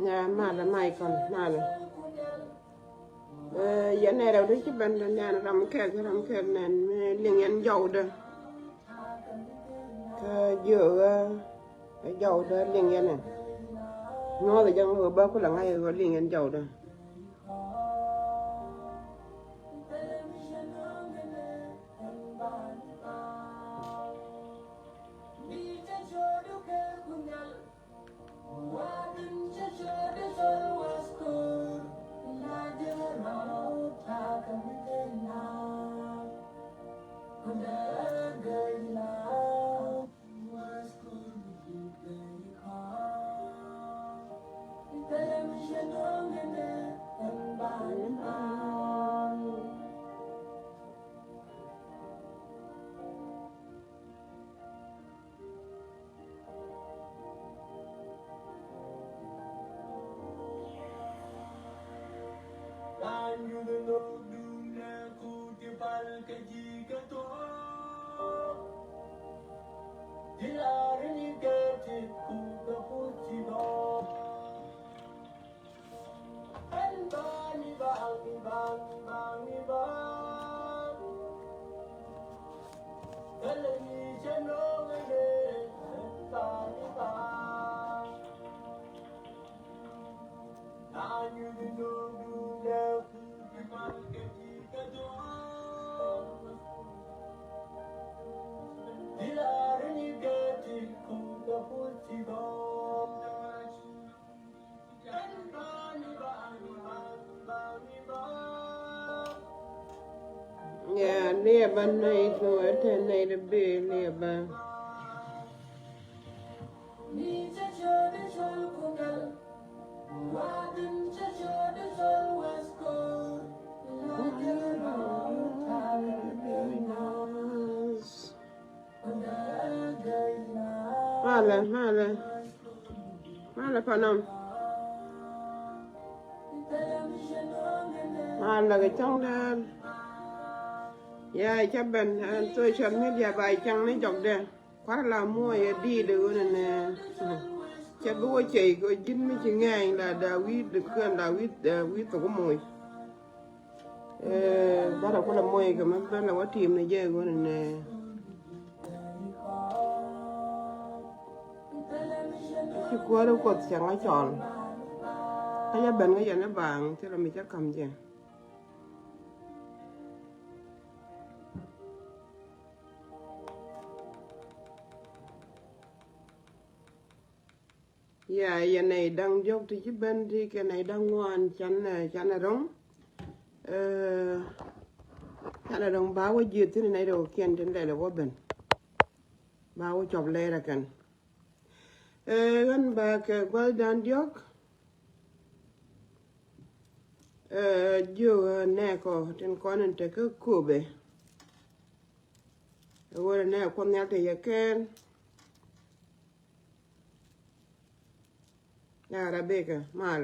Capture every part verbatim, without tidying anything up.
Nɛ malɛ Michael malɛ. Yɛn nɛ rɛw di ci ben ben nɛn ram kɛl ci ram kɛl nɛn mi liŋ yɛn jɔwdä. Kä jiökä jɔwdä liŋ yɛn ɛ. Nyuɔth jɛ ŋä bä kulɛ ŋa̱c ɛ liŋ yɛn jɔwdä. Yeah, liɛbä nɛy tɔ̱ ɛ te nɛy ti bi liɛbä. Malɛ, malɛ. Malɛ panam. Malɛ kɛ cäŋ dɛɛl. Ya cä ben ɛn social media ba cäŋ ni jɔkdɛ. Kuar la muɔ yɛ diit ɛ ɣöö nɛ nɛ. Cɛ bi wä cɛy kɛ ji̱n mi ci ŋɛɛny la da wi̱i̱ dikään la wi̱i̱, eh, wi̱i̱ thok moc. Eh, bärɛ kulɛ moc kɛ mi ben la wä tim ni jɛ ɣöö nɛ nɛ. Ci kuäär Kuoth cɛ ŋa cɔl. Kä jɛ ben kä yɛn i̱ baaŋ thilɛ mi cä ka̱m jɛ. Ya, yɛn nɛy da̱ŋ diɔ̱k ti ci ben ti kɛ nɛy da̱ŋ ŋuan can, eh, can ɛ ro̱ŋ. Eh, can ɛ ro̱ŋ ba wä jieth thin nɛy rɛw kiɛn tin lɛl ɛ wä ben. Ba wä cɔp lɛɛr ɛ kɛn. Eh, ɣän ba kɛ gua̱thdan diɔ̱k. Eh, jiök, eh, nɛɛkɔ tin kɔn in tekä köpɛ. Ɛ wä nɛ Kuoth Nhial te yɛ kɛɛl. Ya Rebecca mal.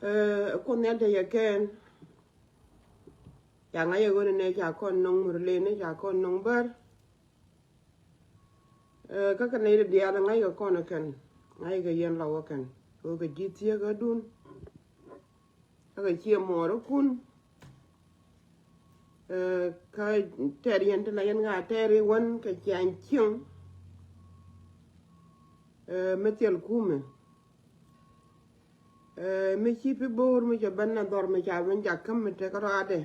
Eh, Kuoth Nhial te yɛ kɛɛl. Ca ŋa̱c ɛ ɣöö nɛ ca kɔn nɔŋ murleni, ca kɔn nɔŋ bär. Eh, kä kɛ nɛy ti diaal ŋa̱ckɛ kɔn ɛ kɛn, ŋa̱ckɛ yɛn lɔw ɛ kɛn. Kɛ ɣöö kɛ ji̱ thieekädun. Kä kɛ ciɛ muɔɔrikun. Eh, kä tɛɛr yɛn ti la yɛn ŋa̱ tɛɛr i̱ wän kɛ ciaŋ cieŋ. Eh, mi thil kumɛ. Eh, mi ci pi bo̱o̱r mi cɛ ben na dhɔr mi ca ben jakä mi tek raadɛ.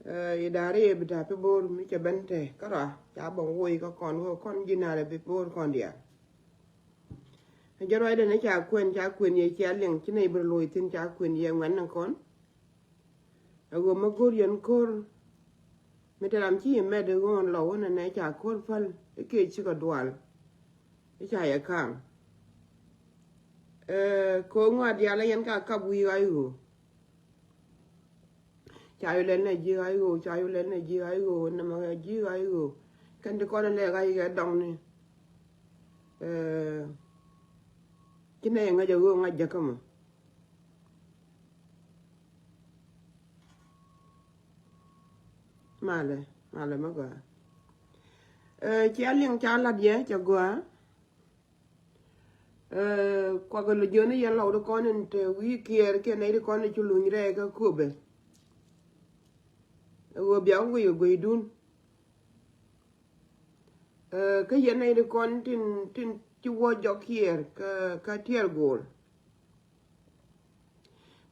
Eh, idari bi ta pi bo̱o̱r mi cɛ ben te kärɔa ca bä woc kä kɔn wä kɔn ji̱ narɛ pi bo̱o̱r kɔn diaal. Jɛ ruacdɛ ni ca kuɛn, ca kuɛn yɛ cia liŋ ci nɛy bi rɛ loc thi̱n ca kuɛn yɛ ŋuɛ̈tni kɔn. Ɛ ɣöö mi go̱r yɛn ko̱r mi te ram ci yɛ mɛt i̱ ɣöö ɛn lɔ wänɛ nɛ ca ko̱r päl i̱ kiɛ cikɛ dual i̱ ca yɛ ka̱a̱ŋ. Eh, ko̱o̱ŋ ŋɔa diaal ɛ yɛn ka kap wi̱i̱ ɣa̱c ɣöö. Ca yu lɛl nɛ ji̱ ɣa̱c ɣöö, ca yu lɛl nɛ ji̱ ɣa̱c ɣöö, nɛmɛ ji̱ ɣa̱c ɣöö. Kɛn ti kɔn ɛ lɛ ɣa̱c kɛ dɔŋni. Eh, ci nɛ yɛ ŋäc ɛ ɣöö ŋa̱c jäkä mɔ. Malɛ, malɛ mɛ gɔaa. Eh, cia liŋ ca lat yɛ cɛ gɔaa. Ɛ, kuak lɔ jiöni yɛn lɔw di kɔn in te wi̱i̱ kiɛɛr kiɛ nɛy di kɔn in ci luny rɛɛ kä köpɛ. Ɛ ɣöö bia wä guic ɛ gueydun. Ɛ, kä yɛn nɛy di kɔn tin, tin ci wä jɔk kiɛɛr kä, kä tiɛɛr go̱o̱l.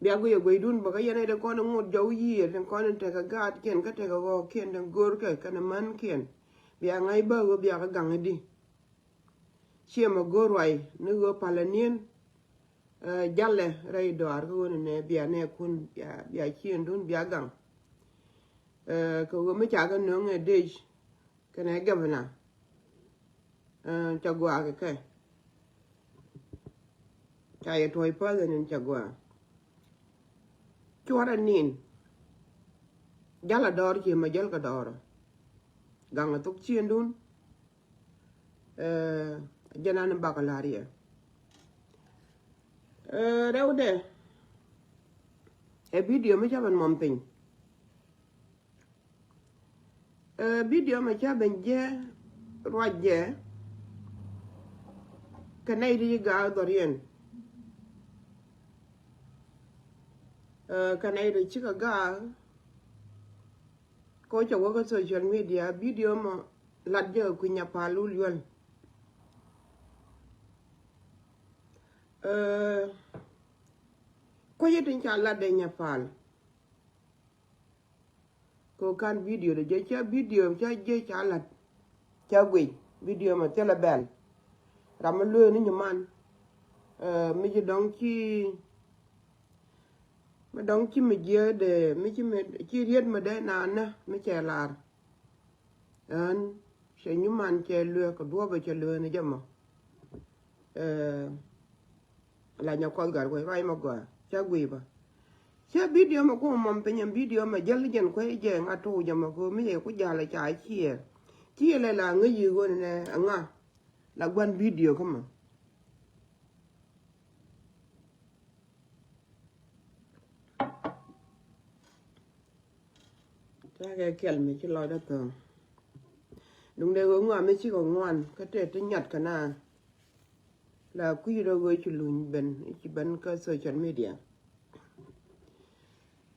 Bia guic ɛ gueydun bä kä yɛn nɛy di kɔn in ŋot jɔw yiëër tin kɔn in tekɛ gaatkiɛn kä tekɛ ɣɔɔkiɛn tin görkɛ kɛnɛ mänkiɛn. Bia ŋa̱c bä ɣöö bia kä gaŋ i̱di. Ciɛ mɛ go̱o̱r ruac ni ɣöö palä ni̱en, ɛ, jalɛ rɛy dɔaar kä ɣöö ni nɛ bia nɛɛkun bia, bia ciëndun bia gaŋ. Ɛ, kɛ ɣöö mi ca kɛ nöŋ ɛ dec kɛnɛ gɛvɛna. Ɛ, ca guaak kɛ kɛ. Ca yɛ tuɔ̱c päth ɛn in ca guaak. Cuɔrɛ nin. Jalɛ dɔɔr ciɛ mɛ jäl kɛ dɔɔr. Gaŋ ɛ thok ciëndun. Ɛ, jɛn an bakɔ la̱r yɛ. Ɛ, rɛwdɛ. Ɛ, video mi ca ben mɔm piny. Ɛ, video mi ca ben jɛ ruac jɛ. Kɛ nɛy ti ci gaak dhɔriɛn. Ɛ, kɛ nɛy ti cikɛ gaak. Kɛ ɣöö cɛ wä kä social media, video mɔ lat jɛ kɛ kui̱ Nyapal Wul Yuäl. Ɛ, kuecä tin ca lat dee Nyapal. Kɛ ɣöö kan video dee jɛ cä video cä jɛ ca lat. Cä guic video mɔ thilɛ bɛl. Ram mi lueeni nyiman. Ɛ, mi ci dɔ̱ŋ ci Mi dɔ̱ŋ ci mi jiääkdɛ, mi ci mi, ci riet mi dee naan nä, mi cɛ lar. Ɣän cɛ nyuman cɛ lueek kɛ duɔ̱ɔ̱pɛ cɛ lueek ni jɛ mɔ. Ɛ, la nyɛ kɔth gat wec ruac mɔ gɔaa, cä guic bä. Cä video mɔ kum mɔm piny ɛn video mɔ jäl jɛn kuec jɛ ŋa to̱o̱c jɛ mɔ kɛ mi yɛ ku ja̱l ɛ ca ciɛɛr. Ci yɛ lɛ la ŋäc yi ɣöö nɛ ɛ ŋa la gua̱n video kä mɔ. Takɛ kɛl mi ci lɔcdä thöŋ. Duŋdɛ ɣöö ŋɔam mi cikɛ ŋuan kä tëë ti nyat kɛ na. La kui̱ rɔ ɣöö ci luny ben, ci ben kä social media.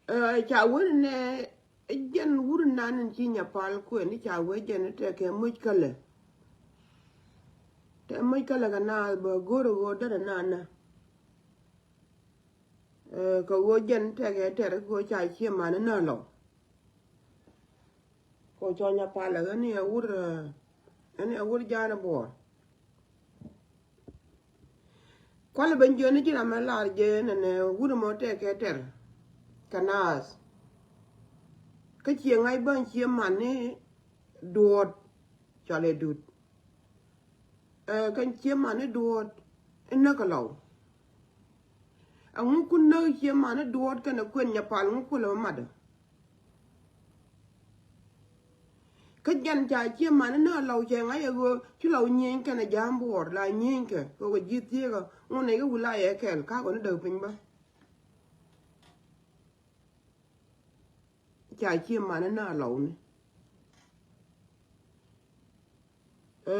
Ɛ, ca wä ni nɛ, ɛ jɛn wur nan in ci Nyapal kuɛn, i̱ ca wä jɛn i̱ tɛkɛ muc kälɛ. Tɛ muc kälɛ kɛ naath bä go̱r ɛ ɣöö derɛ naan nä. Ɛ, kɛ ɣöö jɛn tɛkɛ tɛr kɛ ɣöö ca cie man inä lɔ. Kɛ ɣöö cɔ Nyapal ɛ ɣän i̱ ɛ wur, ɛ, ɣän i̱ ɛ wur ja̱a̱n ɛ buɔɔr. Kualɛ ben jiön ni ji̱n amɛ lar jɛ nɛnɛ wur mɔ tɛkɛ tɛr kɛ naath. Kä cie ŋa̱c bä cie man ni duɔ̱ɔ̱t cɔal ɛ dut. Ɛ, kɛn cie man ni duɔ̱ɔ̱t inä kɛ lɔw. Ɛŋu kun näk cie man ni duɔ̱ɔ̱t kɛnɛ kuën Nyapal ŋu kulɛ bä matdä. Kä jɛn ca cie man ni nä lɔw cɛ ŋa̱c ɛ ɣöö ci lɔw nyieny kɛnɛ ja̱a̱m buɔɔr la nyieny kɛ kɛ kɛ ji̱ thieekä ŋun nɛy kä wula yɛ kɛl kakɔ ni däk piny bä. Ca cie man ni nä lɔw ni. Ɛ,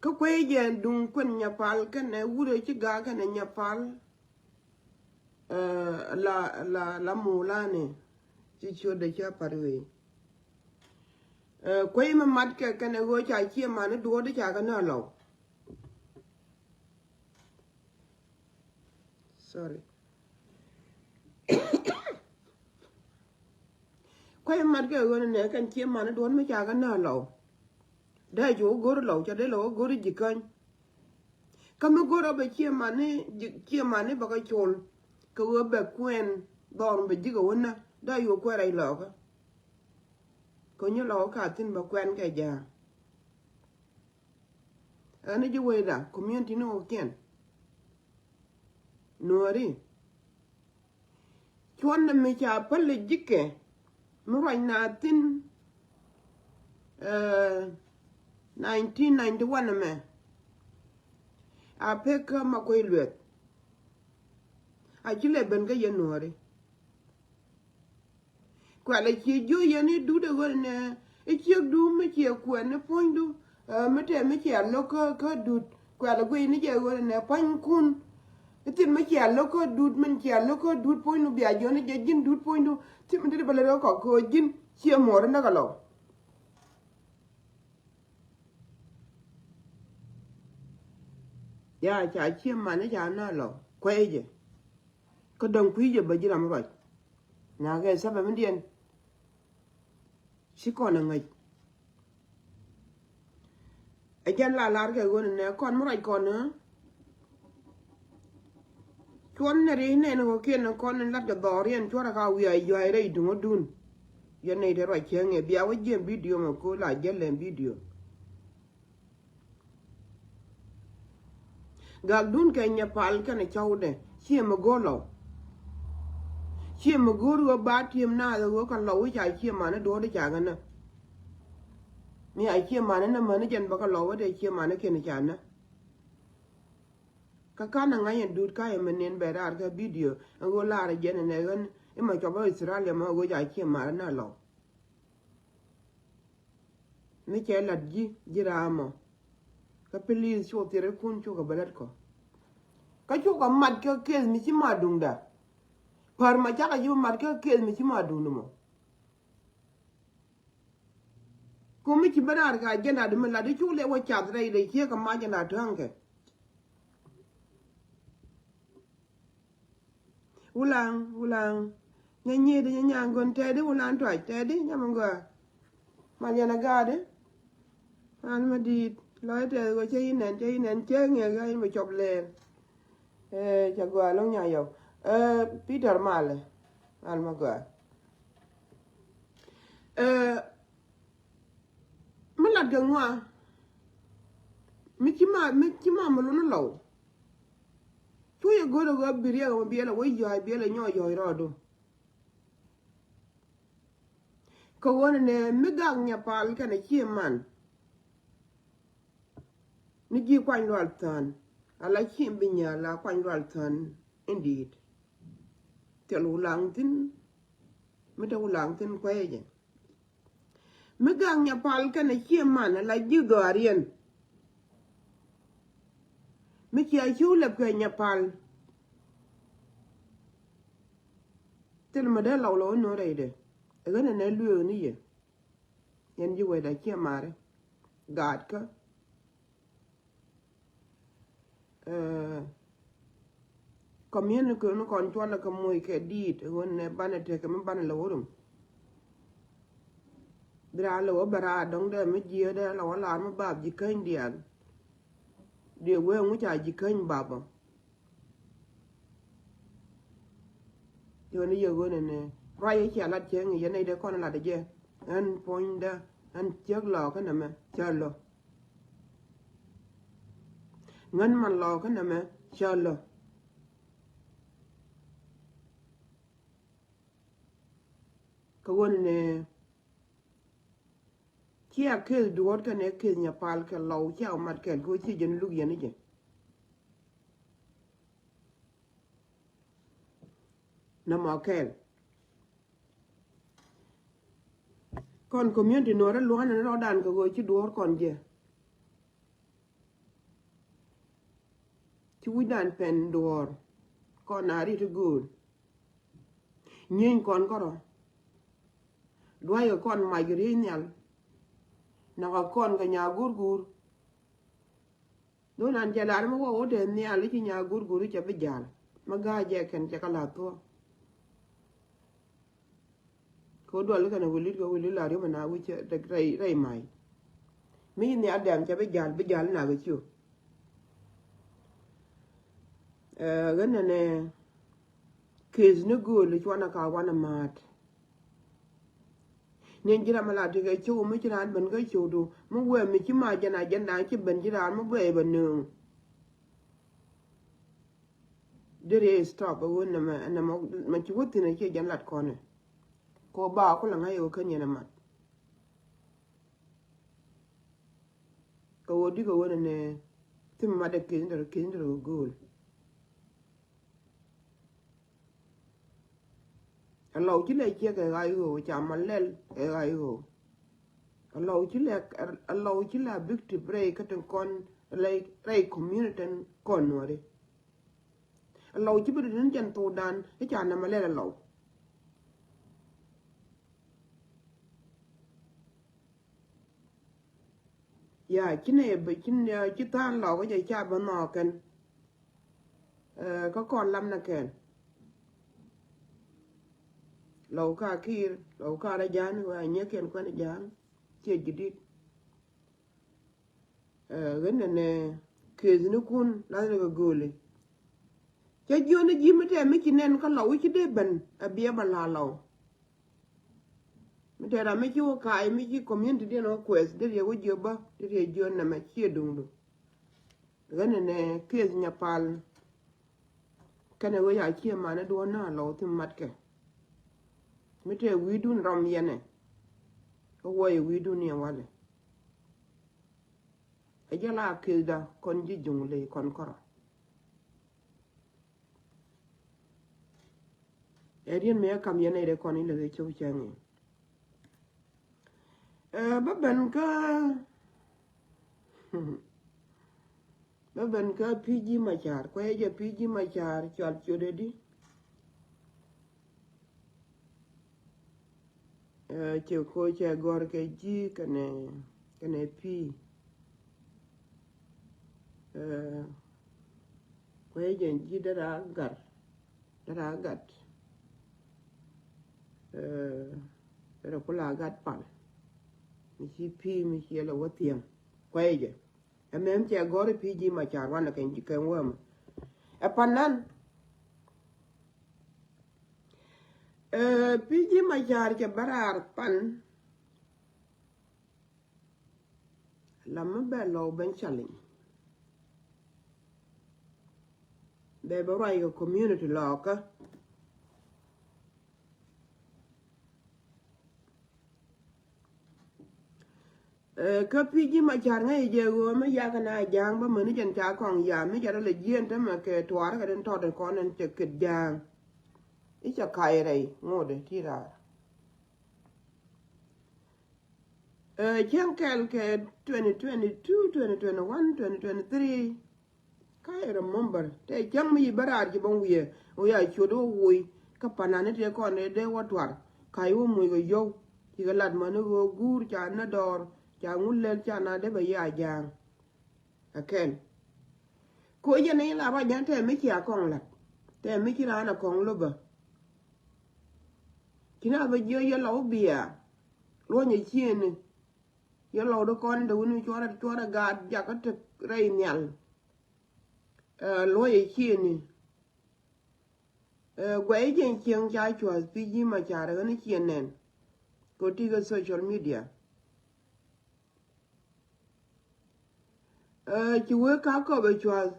kä kuey jɛ duŋ kuën Nyapal kɛnɛ wurɛ ci gaak kɛnɛ Nyapal. Ɛ, la, la, la mulani ci ciötdɛ cä pat wee. Ɛ, kuey mi mat kɛ kɛnɛ ɣöö ca cie man ni duɔ̱ɔ̱t ca kɛ nä lɔw. Sorry. Kuay mat kɛ ɣöö nɛ kɛn cie man duɔ̱n mi ca kɛ nä lɔw. Dee cu go̱r lɔw ca dee lɔw go̱r ji̱ käny. Kä mi go̱r ɔ bɛ cie man ni, cie man ni bɛ kɛ col. Kɛ ɣöö bɛ kuɛn dhɔr bɛ ji̱ kɛ wä nä dee cu kuɛn rɛy lɔkä. Kɛ nyɛ lɔw ka thi̱n bɛ kuɛn kɛ ja̱a̱. Ɛn ji̱ wecda community ni wä kiɛn. Nuɔri. Cuɔn mi ca päl ji̱kɛ mi ruac na thi̱n, eh, nineteen ninety-one mɛ. A pek kä ma kuec lueth. A ci lɛ ben kä yɛn nuɔri. Kuɛlɛ cie jiök yɛn i̱ dut ɛ ɣöö nɛ i̱ ciekdu mi ciɛ kuɛn ni puɔ̱nydu, eh, mi tɛm mi ciɛ lo̱k kä, kä dut, Kuɛl ɛ guiy ni jɛ ɣöö nɛ pua̱nykun. Ithin mi cia lo̱k kä duut, min cia lo̱k kä duut puɔ̱nydu bia jiɔni jɛ ji̱n duut puɔ̱nydu. Thin mi deri bä lät kä kɔk kɛ ɣöö ji̱n ciɛ muɔɔri näk alɔ. Ya ca ciɛ mani ca na lɔ kuɛy jɛ. Kä dɔ̱ŋ kui̱ jɛ bä ji̱ ram ruac. Na kɛ sabab mi diɛn. Ci kɔn a ŋäc. Ɛ jɛn la lar kɛ ɣöö nɛ kɔn mi ruac kɔn ɛ. Cuɔn nɛ ri nɛn ɣöö kiɛn kɔn in lat kɛ dhɔriɛn cuɔr a ka wi̱i̱ a yuay rɛy duŋädun. Yɛn nɛy te ruac cäŋ ɛ bia wä jiɛn bidio mɛ ko̱ la jälɛ bidio. Gakdun kɛ Nyapal kɛnɛ cɔwdɛ ciɛ mi go̱o̱r lɔw. Ciɛ mi go̱o̱r ɣöö ba ti̱em naath ɣöö kɛ lɔw i̱ ca ciɛ mani duɔ̱ɔ̱r i̱ ca ɣänä. Mi a ciɛ mani nä mäni jɛn bä kɛ lɔw wä dee ciɛ mani kiɛn i̱ ca nä. Kä ka̱n a ŋa̱c ɛn duut ka̱c ɛmɛ nen bɛ raar kä bidio ɛn ɣöö laar ɛ jɛn ɛnɛ ɣän i̱ mɛ cɔp ɛ Australia mɛ ɣöö ca ciɛ mani nä lɔw. Mi cɛ lat ji̱ ji̱ raamɔ. Kä please cu thiɛrikun cukɛ bä lät kɔ. Kä cukɛ mat kä case mi ci ma duŋda. Pär ma cakɛ ji̱ mat kä case mi ci ma duŋda mɔ. Ku mi ci bä raar kɛ agenda di mi lat di cuk lɛ wä cath rɛy rɛy ciek kɛ ma agenda tua̱ŋkɛ. Wulaŋ, wulaŋ. Nyɛ nyiet, nyɛ nyaŋ gön tɛɛdi, wulaŋ tuac tɛɛdi, nyɛ mɛ gɔaa. Mal yɛn a gaadi. Mal ma diit. Lɔc tɛɛdi kɔ cɛ yi nɛn, cɛ yi nɛn, cɛ ŋiɛ ɣä in bɛ cɔp lɛɛr. Ee, cɛ gɔaa loŋ nya yɔw. Ee, Peter Malɛ. Mal ma gɔaa. Ee, mi lat gɛ ŋua. Mi ci ma, mi ci ma mi luni lɔw. Cu yɛ go̱o̱r ɛ ɣöö bi riɛk ɛmɔ biɛl ɛ wä yɔ̱a̱c biɛl ɛ nyɔɔc yɔ̱a̱c rɔɔdu. Kɛ ɣöö nɛ mi gak Nyapal kɛnɛ ciɛ man. Ni ji̱ kuany lual thään. Ala ciɛ bi nyal la kuany lual thään in di̱i̱t. Thil wulaŋ thi̱n. Mi te wulaŋ thi̱n kuɛɛcɛ. Mi gak Nyapal kɛnɛ ciɛ man ala ji̱ dhɔaariɛn. Mi cia ciw lɛp kɛ Nyapal. Thil mi dee lɔw lɔw ni rɛydɛ. Ɛ ɣän ɛnɛ lueek ni yɛ. Yɛn ji̱ wecda ciɛ mari. Gaatkä. Ee, community ni kɔn cuɔlɛ kɛ moc kɛ diit ɣöö nɛ banɛ tekɛ mi banɛ lɛ wä rum. Bi raa lɛ wä bɛ raa dɔ̱ŋ dee mi jiääk dee lɛ wä lar mi bap ji̱ käny diaal. Diɛ wee ŋu ca ji̱ käny bapä. Yɔni yɛ ɣöö nɛ nɛ ruac yɛ cia lat cɛ ŋi̱ yɛn nɛy dee kɔn lat jɛ. Ɣän puɔ̱nydä ɣän ciek lɔɔkä nɛmɛ cä lɔ. Ŋän man lɔɔkä nɛmɛ cä lɔ. Kä ɣöö nɛ nɛ cia keth duɔ̱ɔ̱t kɛnɛ keth Nyapal kɛ lɔw cia mat kɛl kɛ ɣöö ci jɛn luk yɛn i̱ jɛ. Nɔmɔ kɛl. Kɔn community nuɔrɛ lua̱nɛ ni rɔɔdan kɛ ɣöö ci duɔ̱ɔ̱r kɔn jɛ. Ci wi̱cdan pɛn duɔ̱ɔ̱r kɔn a rit i̱ gööl. Nyieny kɔn kärɔ. Dua̱ckɛ kɔn mac kɛ riey nhial. Nakä kɔn kɛ nya gurgur. Dho̱nan cɛ lar mi wä wä te nhial i̱ ci nya gurgur i̱ cɛ bi ja̱l. Mi ga̱a̱c jɛ kɛn cɛ kɛ la̱th thuɔ̱k. Kɛ wä dual kɛn wi̱lit kɛ wi̱lit la riöm ɛna wi̱c rɛy rɛy ma̱y. Mi ci nhial dɛm cɛ bi ja̱l bi ja̱l na kɛ ciö. Ɛ ɣän nɛnɛ keth ni gööl cuanɛ ka wanɛ ma̱a̱t. Niɛn ji̱ ram mi la tekɛ cio̱w mi ci raan ben kä cio̱wdu mi wee mi ci ma jɛn a jɛn da̱a̱n ci ben ji̱ raan mi bɛ bɛ nööŋ. Deri stop ɛ ɣöö nɛmɛ nɛmɛ mɛ ci wä thi̱n ɛ ciɛ jɛn lat kɔnɛ. Kɛ ɣöö ba kulɛ ŋa̱c ɛ ɣöö kä niɛn ɛ mat. Kɛ ɣöö di kɛ ɣöö nɛnɛ thim mat ɛ keny dɛr keny dɛr ɣöö gööl. Alɔw ci lɛ ciek ɛ ɣa̱c ɣöö ca ma lɛl ɛ ɣa̱c ɣöö. Alɔw ci lɛ alɔw ci lɛ big ti brɛy kä tin kɔn Rɛy, rɛy community kɔn Nuɔri. Lɔw ci bi ri tin jɛn thokdan i̱ ca nɛmɛ lɛl lɔw. Ya, ci nɛ bɛ, ci nɛ, ci tha̱a̱ŋ lɔk kä jɛ ca bä nhɔɔk kɛn. Ɛ, kä kɔn lam nɛ kɛn. Lɔw ka kiir, lɔw ka rɛ ja̱a̱n, wä a nyɛ kɛn kuɛn ja̱a̱n. Ciɛ ji̱ di̱t. Ɛ, ɣän nɛ nɛ keth ni kun, lath ni kɛ gööli. Cɛ jiɔn ni ji̱ mi tɛɛ mi ci nɛn kä lɔw, ci dee ben, a biɛ ba la lɔw. Mi tɛɛr a mi ci wä ka̱a̱c mi ci community diɛn wä kuɛth, dee riɛ wä jiö bä, dee riɛ jiö nɛmɛ ciɛ duŋdu. Ɣän nɛ nɛ kieth Nyapal. Kɛnɛ wä ya ciɛ manɛ duɔ̱n na lɔw thi matkɛ. Mi tɛɛ wi̱i̱dun rɔm yɛnɛ. Kä wä yɛ wi̱i̱dun yɛn walɛ. Ɛ jɛ la kiethda kɔn ji̱ juŋ ley kɔn kɔrɔ. Ɛ riet mëë kam yɛn nɛy dee kɔn ilɛ dhee cok cäŋ in. Ɛ, bä ben kä, bä ben kä P G Macar, kuɛ jɛ P G Macar cual ciötdɛ di. Ɛ, cɛ ko cɛ gɔr kɛ ji̱ kɛnɛ, kɛnɛ pi̱i̱. Ɛ, kuɛ jɛn ji̱ dara gar, dara gat. Ɛ, dara kula gat pal. Mi ci pi̱i̱, mi ci yɛlɛ wä thiɛŋ. Kuɛ jɛ. Ɛ mɛm cɛ gɔr i̱ P G Macar wanɛ kɛn ji̱ kɛn wä mɛ. Ɛ pan nan. Ɛ, P G Macar cɛ bä raar pan. Lam mi bɛ lɔw ben challenge. Bɛ bɛ ruac kɛ community lɔkä. Ɛ, kä P G Macar ŋäc jɛ ɣöö mi yak na ja̱a̱ŋ bä mäni jɛn ca kɔŋ ya mi ca rɔ lɛ jiɛn tämɛ kɛ tuaar kɛ tin tɔt kɔn ɛn cɛ kɛt ja̱a̱ŋ. I̱ cɛ kac rɛy ŋotdɛ ti raar. Ɛ, cäŋ kɛl kɛ twenty twenty-two, twenty twenty-one, twenty twenty-three. Ka yɛ remember tɛ cäŋ mi yi bä raar ci bä wiɛ wä ya ciöt wä woi. Kä panani tëë kɔn dee dee wä tuar. Ka yi wä muc kɛ yɔw ci kɛ lat mäni ɣöö guur ca ni dɔɔr ca ŋut lɛl ca na dee bɛ yi a ja̱a̱ŋ. Ɛ kɛn ko jɛ ni la ruac jɛn tɛ mi ci a kɔŋ lat tɛ mi ci raan a kɔŋ lopä. Ci na bä jiö yɛ lɔw bia luɔ̱nyɛ ciëëni. Yɛ lɔw di kɔn in te wuni cuɔrɛ cuɔrɛ gaat jakä tek rɛy nhial. Ɛ, luɔ̱nyɛ ciëëni. Ɛ, guɛy jɛn cieŋ ca cua̱th P G Macar ɣän ciɛ nɛn. Kɛ ti kɛ social media. Ɛ, ci wee ka kɔp ɛ cua̱th.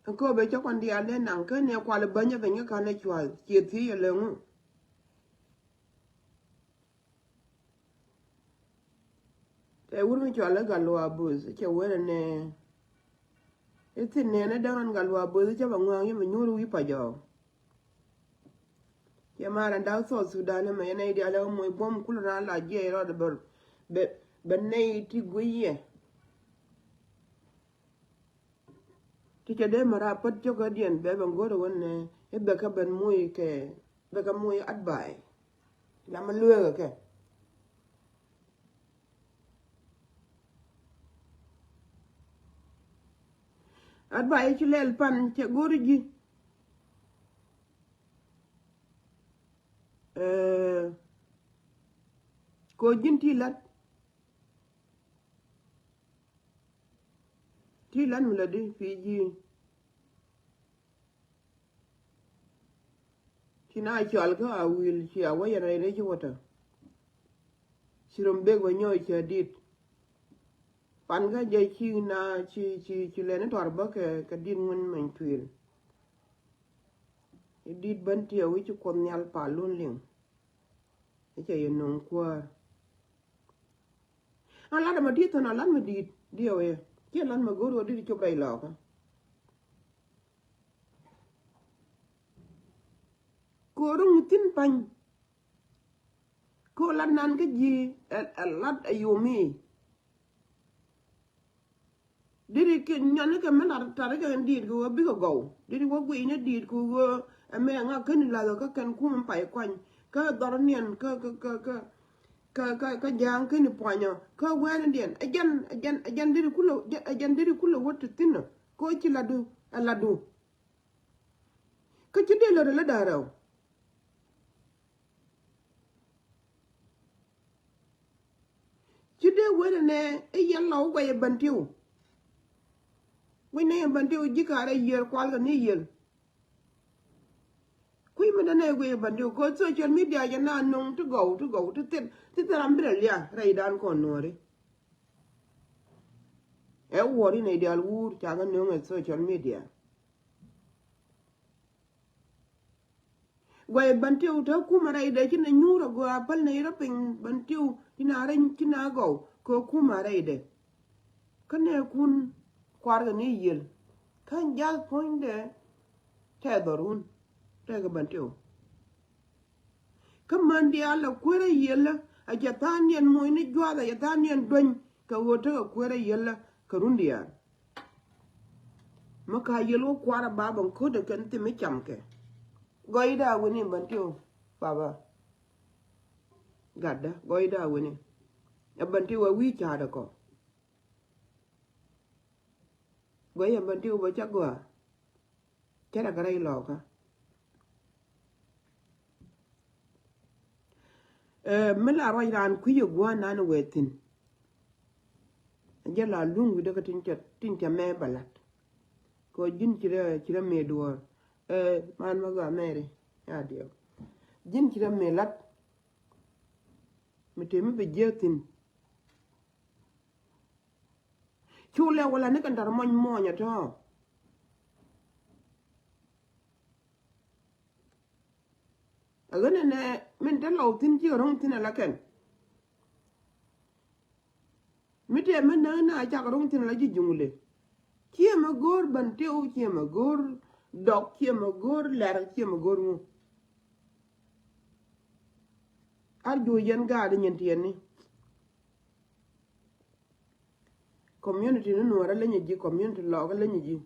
Ɛ kɔp ɛ cä kɔn diaal dee naŋ kä nɛ kual ɛ bänyä beny kä ka̱n ɛ cua̱th ciɛ thiec ɛ lɛ ŋu. Tɛ wur mi cual i̱ Gatluak Buth cɛ wer ɛnɛ. I̱ thi̱n nɛɛni däŋ rɔn Gatluak Buth cä bɛ ŋua̱a̱ŋ yɛ mi nyuur wi̱i̱ pa jɔɔk. Cɛ maar ɛn da̱k South Sudan ɛmɛ yɛn nɛy diaal ɛ moc buɔ̱m kul raan la jiɛc rɔɔdɛ bɛ, bɛ, bɛ nɛy ti guic yɛ. Ti cɛ dee mɛ raap pät cio̱kädiɛn bɛ bɛ go̱r ɛ wän nɛ i̱ bɛ kɛ ben moc kɛ bɛ kɛ moc advice. La mɛ lueekä kɛ advice ci lɛl pan cɛ go̱r ji̱. Ɛ, ko ji̱n ti lat. Ti lan mi la di P G. Ci na cɔal kä a wil ci a wä yɛn rɛy rɛy ci wä tɔ. Ci rom bek bɛ nyɔɔc cɛ dit. Pan kä jɛ ci na ci, ci, ci lɛni tɔr bä kɛ, kɛ dit ŋun mɛny tuil. I̱ dit bän tiɛ wi̱c ci Kuoth Nhial pal lun liŋ. I̱ cɛ yɛ no̱o̱ŋ kuäär. A lat ɛmɛ di̱t thɔn a lat mɛ di̱i̱t diɛw yɛ. Ciɛ lat mɛ go̱o̱r ɣöö di̱t cop rɛy lɔɔkä. Ko̱o̱r ŋuth thi̱n pa̱ny. Ko̱o̱r lat nan kä ji̱ ɛ, ɛ lat ɛ yomi. Diri kɛ nyɔni kɛ mi lar tari kɛ diit kɛ ɣöö bikɛ gɔw. Diri wä guiy ni diit kɛ ɣöö ɛmɛ ŋa keni lath kä kɛn kum pay kuany kä dhɔr niɛn kä kä kä kä kä kä kä ja̱a̱ŋ keni puanyɔ kä wɛɛni diɛn ɛ jɛn ɛ jɛn ɛ jɛn diri kulɛ ɛ jɛn diri kulɛ wä ti thinä. Kä ci ladu ɛ ladu. Kä ci dee lät ɛ lät da̱a̱ rɛw. Ci dee wen ɛnɛ i̱ yɛl lɔ wä guɛy ɛ Bentiw. Guic nɛ yɛn Bentiw ji̱ ka̱rɛ yiër kual kɛ ni yiël. Kui̱ mi dee nɛ guic ɛ Bentiw kɛ social media jɛ na nuŋ ti gɔw ti gɔw ti thil ti thil ram bi rɛ liak rɛydan kɔn nuɔ̱ɔ̱ri. Ɛ wuɔ̱ɔ̱ri nɛ diaal wuur ca kɛ nuŋ ɛ social media. Guɛy Bentiw te kumɛ rɛydɛ ci nɛ nyuur a gɔaa päl nɛ irɔ piny Bentiw ci na rɛny ci na gɔw kɛ kumɛ rɛydɛ. Kä nɛ kun kuarkɛ ni yiël kä jath puɔ̱nydɛ tɛth dhɔrun tɛkɛ Bentiw. Kä män diaal a kuerä yiëlä a cɛ tha̱a̱ŋ niɛn moc ni juath a cɛ tha̱a̱ŋ niɛn duäny kɛ ɣöö tekɛ kuerä yiëlä kɛ run diaal. Mi ka yiël wä kuarä baba ko̱dɛ kɛn thim mi camkɛ. Gɔyda wini Bentiw baba. Gatdä gɔyda wini. Ɛ Bentiw ɛ wi̱i̱ ca̱a̱dɛ kɔ. Gɔyɛ Bentiw bä ca gɔaa. Cɛ rɛ kɛ rɛy lɔkä. Ɛ mi la ruac raan kui̱ ɛ gua̱a̱n nan wee thi̱n. Jɛ la luŋ wi̱cdä kä tin cɛ tin cɛ mɛ bɛ la̱t. Kɛ ji̱n ci rɛ ci rɛ mëë duɔ̱ɔ̱r. Ɛ man ma gɔaa mɛri ya diɛw. Ji̱n ci rɛ mëë la̱t. Mi tëë mi bɛ jiääk thi̱n. Cu lɛ wala ni kɛn tar mɔny mɔny ɛ tɔ̱. A ɣän ɛnɛ min te lɔw thi̱n cikɛ ro̱ŋ thi̱n ala kɛn. Mi tëë mi näk na cak ro̱ŋ thi̱n ala ji̱ juŋlɛ. Ciɛ mɛ go̱o̱r Bentiw ciɛ mɛ go̱o̱r dɔk ciɛ mɛ go̱o̱r lɛr ciɛ mɛ go̱o̱r ŋu. Ar juɔc yɛn gaat nyin tiɛni. Community ni nuɔrä lenyi ji̱ community lɔɔkä lenyi ji̱.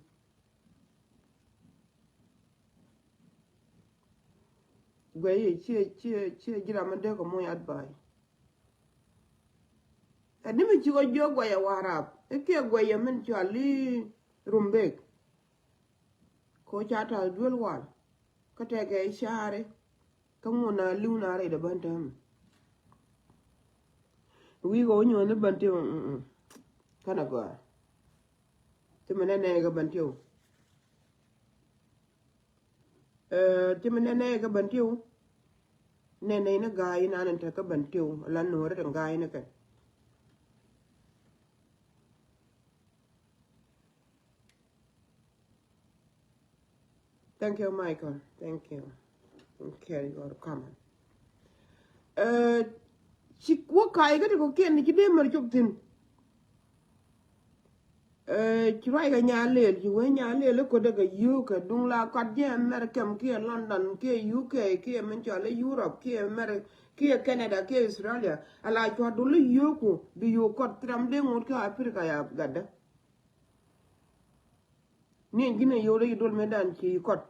Guɛy i̱ ciɛ ciɛ ciɛ ji̱ ram mi dee kɛ moc advice. Ɛ ni mi ci kɔ jiök guɛy ɛ Warap i̱ kiɛ guɛy ɛ min cɔal i̱ Rumbek. Ko ca ta̱a̱ duel wal kä tɛkɛ i̱ ca̱a̱ri. Kä ŋun a li̱w na rɛydɛ bän täämɛ. Wi̱i̱ kɛ wä nyuɔ̱th ni Bentiw. Känɛ gɔaa. Ti mi nɛnɛ kɛ Bentiw. Ɛ ti mi nɛnɛ kɛ Bentiw. Nɛnɛ ni ga̱a̱c inan in te kä Bentiw la nuɔ̱ɔ̱ri tin ga̱a̱c ni kɛ. Thank you, Michael. Thank you. Okay, you are coming. Ɛ ci wä ka̱a̱c kä ti kɔ̱kiɛn ni ci dee mär cop thi̱n. Ɛ ci ruac kɛ Nyalëël ci wee Nyalëël i̱ ko̱dɛ kɛ yio̱o̱kɛ duŋ la kɔt ji̱ America kiɛ London kiɛ U K kiɛ min cɔal i̱ Europe kiɛ America kiɛ Canada kiɛ Australia. Ala cua dul i̱ yio̱o̱ku bi yio̱o̱k kɔt thil ram dee ŋot kä Africa ya gatdä. Ni ji̱n ɛ yio̱w rɛy duɔl mëëdan ci kɔt.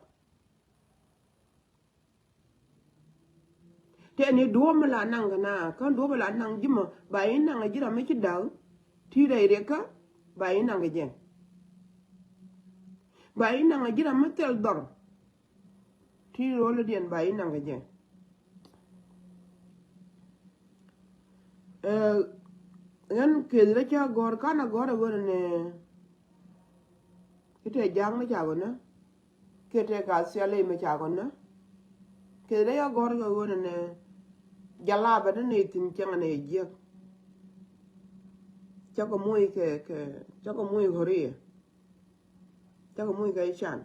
Tɛni duɔ̱ɔ̱p mi la naŋ kɛ na kä duɔ̱ɔ̱p mi la naŋ ji̱ mɔ ba i̱ naŋ ji̱ ram mi ci da̱k. Ti rɛy riɛkä ba i̱ naŋ kɛ jɛ. Ba i̱ naŋ ji̱ ram mi thil dhɔr. Ti ro̱l diɛn ba i̱ naŋ kɛ jɛ. Ɛ ɣän keth rɛ ca gɔ̱r kan a gɔ̱r a ɣän nɛ. Ki tɛ ja̱a̱ŋ mi ca gɔ̱nä. Ki tɛ ka thiali mi ca gɔ̱nä. Keth rɛ ca gɔ̱r kɛ ɣän nɛ. Jalabɛ ni nɛ thi̱n cäŋ nɛ jiäk. Cä kɛ moc kɛ kɛ cä kɛ moc ɣöriɛ. Cä kɛ moc kɛ can.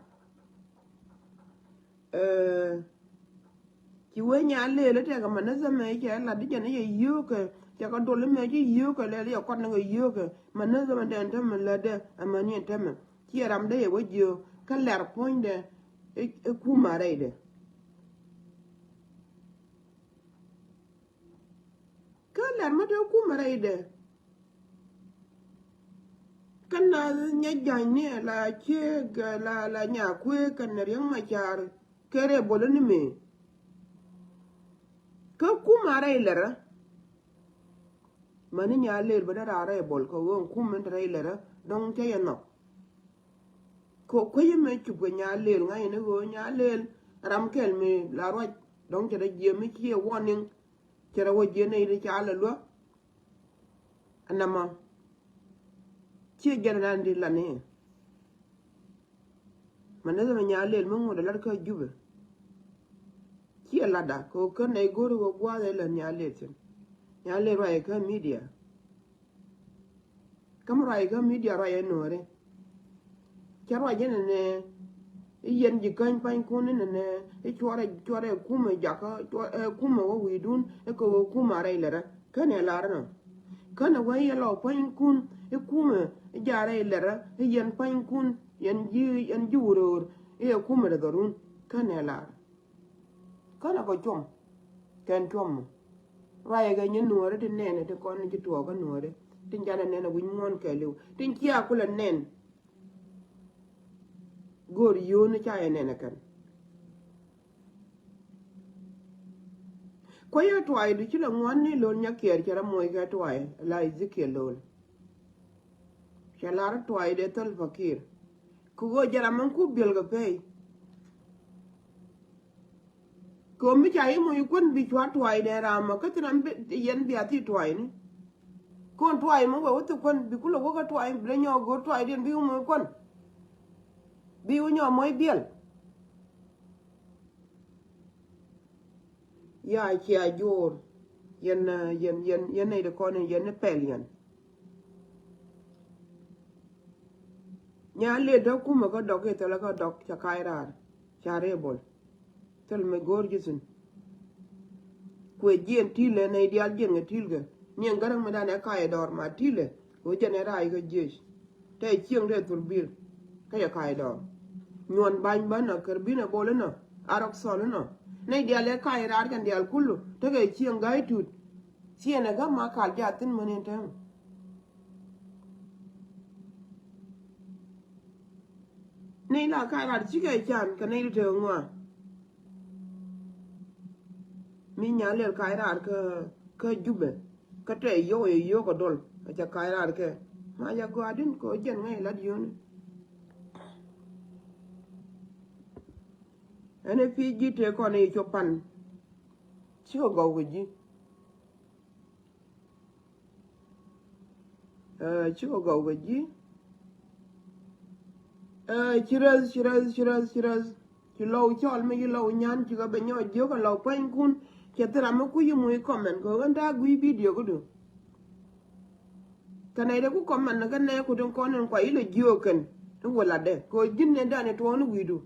Ɛ ci wee Nyalëël i̱ tɛkɛ manäthä mɛ cɛ lat i̱ jɛn i̱ cɛ yio̱o̱kɛ cɛ kɛ dol i̱ mɛ ci yio̱o̱kɛ lɛl i̱ cɛ kɔt ni kɛ yio̱o̱kɛ manäthä mɛ dɛn tämɛ lätdɛ amäni ɛn tämɛ. Ciɛ ram dee yɛ wä jiöök kä lɛr puɔ̱nydɛ i̱ kumɛ rɛydɛ. Kä lɛr mä te kumɛ rɛydɛ. Kä na nyɛ ja̱ny ni la ciek la la nya kuëë kɛn Riek Machar kɛ rebel ni mëë. Kä kumɛ rɛy lɛrä. Mäni Nyalel bä dee raa rebel kɛ ɣöö kumɛ rɛy lɛrä dɔ̱ŋ cä yɛ nhɔk. Kɛ kuecä mëë cup kɛ Nyalel ŋa̱c ni ɣöö Nyalel ram kɛl mi la ruac dɔ̱ŋ cɛ rɛ jiɛ mi ciɛ warning. Cɛ rɛ wä jiɛ nɛy ti ca lɛ luä. Anamɔ ciɛ jɛn nan di la ni. Mɛ ni thɛ mɛ Nyalel mi ŋut ɛ lat kä Jubɛ. Ciɛ latda kɛ ɣöö kä nɛy go̱o̱ri ɣöö gua̱a̱th ɛ lät Nyalel thi̱n. Nyalel ruac ɛ kä media. Kä mi ruac kä media ruac ɛ Nuɔ̱ɔ̱ri. Cä ruac inɛnɛ i̱ yɛn ji̱ käny pa̱nykun inɛnɛ i̱ cuɔrɛ cuɔrɛ kumɛ jakä cuɔrɛ kumɛ wä wi̱i̱dun i̱ kɛ wä kumɛ a rɛy lɛrä. Känɛ lar inɔ känɛ wä i̱ yɛ lɔ pa̱nykun i̱ kumɛ i̱ ja̱ rɛy lɛrä i̱ yɛn pa̱nykun yɛn ji̱ yɛn ji̱ wuröör i̱ yɛ kumɛ rɛ dhɔrun. Känɛ lar. Känɛ kɔ cuɔm kɛn cuɔm mɔ. Ruacɛ kɛ nyɛ Nuɔ̱ɔ̱ri ti nɛnɛ ti kɔn ni ci tuɔɔkä Nuɔ̱ɔ̱ri tin canɛ nɛnɛ wi̱c muɔ̱ɔ̱n kɛɛliw tin cia kulɛ nɛn. Go̱o̱r yio̱o̱ni ca yɛ nɛnɛ kɛn. Kuäyä tuay du ci lɛ ŋuan ni lo̱l nyakiɛɛr cɛ rɛ moc kɛ tuay la Ezekiel lo̱l. Cɛ lar tuay dee thäl pakir. Kɛ ɣöö jɛ ram ɛn ku biɛl kɛ pɛy. Kɛ ɣöö mi ca yi moc kuän bi cua tuay dee ram ɔ kä thin ram yɛn bia thi tuay ni. Kɔn tuay mɔ wee wä thi kuän bi kulɛ wä kä tuay bi lɛ nyɔk go̱o̱r tuay diɛn bi wä moc kuän. Bi wä nyɔk moc biɛl. Ya cia jo̱o̱r yɛn yɛn yɛn yɛn nɛy ti kɔn in yɛn ni pɛl yɛn. Nya lëë dɔ̱k kumɛ kä dɔk i̱ thilɛ kä dɔk ca ka̱a̱c raar ca rëë bol. Thil mi go̱o̱r ji̱ thi̱n. Kuɛ jiɛn ti̱lɛ nɛy diaal jiɛn kɛ ti̱lkɛ niɛn gäräŋ mi danɛ ka̱a̱c dɔɔr ma ti̱lɛ. Kɛ ɣöö jɛn ɛ rac kä jiec. Tɛ cieŋ tɛ thurbil. Kä yɛ ka̱a̱c dɔɔr. Nyuɔn ba̱ny bä nɔ kär binɛ bol inɔ. Arɔk thɔl inɔ. Nɛy diaal ɛ ka̱a̱c raar kɛn diaal kulu tekɛ cieŋ ga̱a̱c tut. Ciɛnɛ kä ma kal jathin mäni tɛŋ. Nɛy la ka̱a̱c raar cikɛ can kɛ nɛy ti te ŋɔa. Mi nya lɛl ka̱a̱c raar kä kä Jubɛ kä tɛ yio̱k yɛ yio̱k kɛ dol. Kä cɛ ka̱a̱c raar kɛ ma ca gɔaa din kɛ ɣöö jɛn ŋäc lat yio̱ni. Ɛn ɛ pi̱i̱ ji̱ tëë kɔn i̱ cop pan. Cikɛ gɔw kɛ ji̱. Ɛ, cikɛ gɔw kɛ ji̱. Ɛ, ci räth ci räth ci räth ci räth. Ci lɔw cɔl mi ci lɔw nyan cikɛ bɛ nyɔɔc jiök ɛ lɔw puanykun. Cɛ thil ram mi kuc i̱ muc comment kɛ ɣän ta̱a̱ gui̱i̱ video kädu. Kɛ nɛy dee ku comment ni kä nɛɛku tin kɔn in kua ilɛ jiök kɛn in wä latdɛ kɛ ɣöö ji̱n nɛn dan in tuɔɔk ni wi̱i̱du.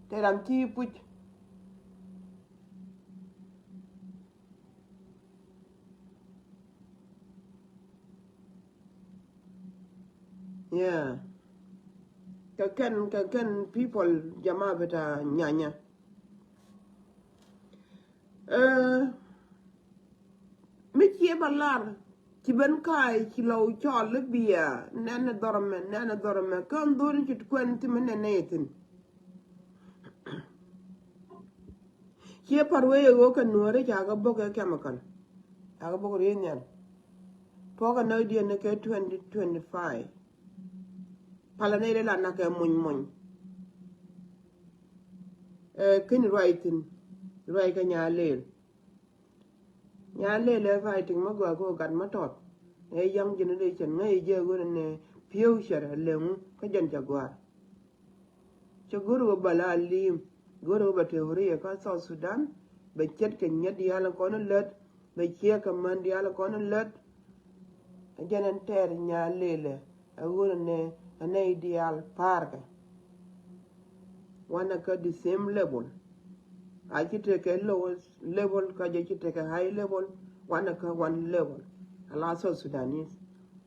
Tɛ ram ci puc. Yeah. Kɛ kɛn kɛ kɛn people jama bita nyanya. Ɛ, mi ciɛ ba lar ci ben ka̱a̱c ci lɔw cɔl i̱ bia nɛn ɛ dhɔrmɛ nɛn ɛ dhɔrmɛ kän dhori ci kuɛn ti mi nɛn nɛy thi̱n. Ciɛ pa̱r wee ɣöö kɛ Nuääri ca kɛ bok ɛ chemical. Ca kɛ bok riey nhial. Tuɔɔkɛ näk diɛn ni kɛ twenty twenty five. Palä nɛy dee la nak kɛ mony mony. Ɛ, keni ruac thi̱n ruac kɛ Nyalel. Nyalel ɛ fighting mä gɔaa kɛ ɣöö gat mä tɔt. Ɛ young generation ŋäc jɛ ɣöö nɛ future ɛ leŋu kä jɛn cɛ gɔaa. Cɛ go̱r ɣöö bɛ la li̱i̱m go̱r ɣöö bɛ te huriya kä South Sudan. Bɛ ce̱tkɛ nyiet diaal kɔn lät bɛ ciek kɛ män diaal kɔn lät. Ɛ jɛn ɛn tɛɛr Nyalelɛ ɛ ɣöö nɛ ɛ nɛy diaal pa̱a̱rkɛ. Wanɛ kä the same level. A ci tekɛ lowest level kä jɛ ci tekɛ high level. Wanɛ kä one level. Ala South Sudanese.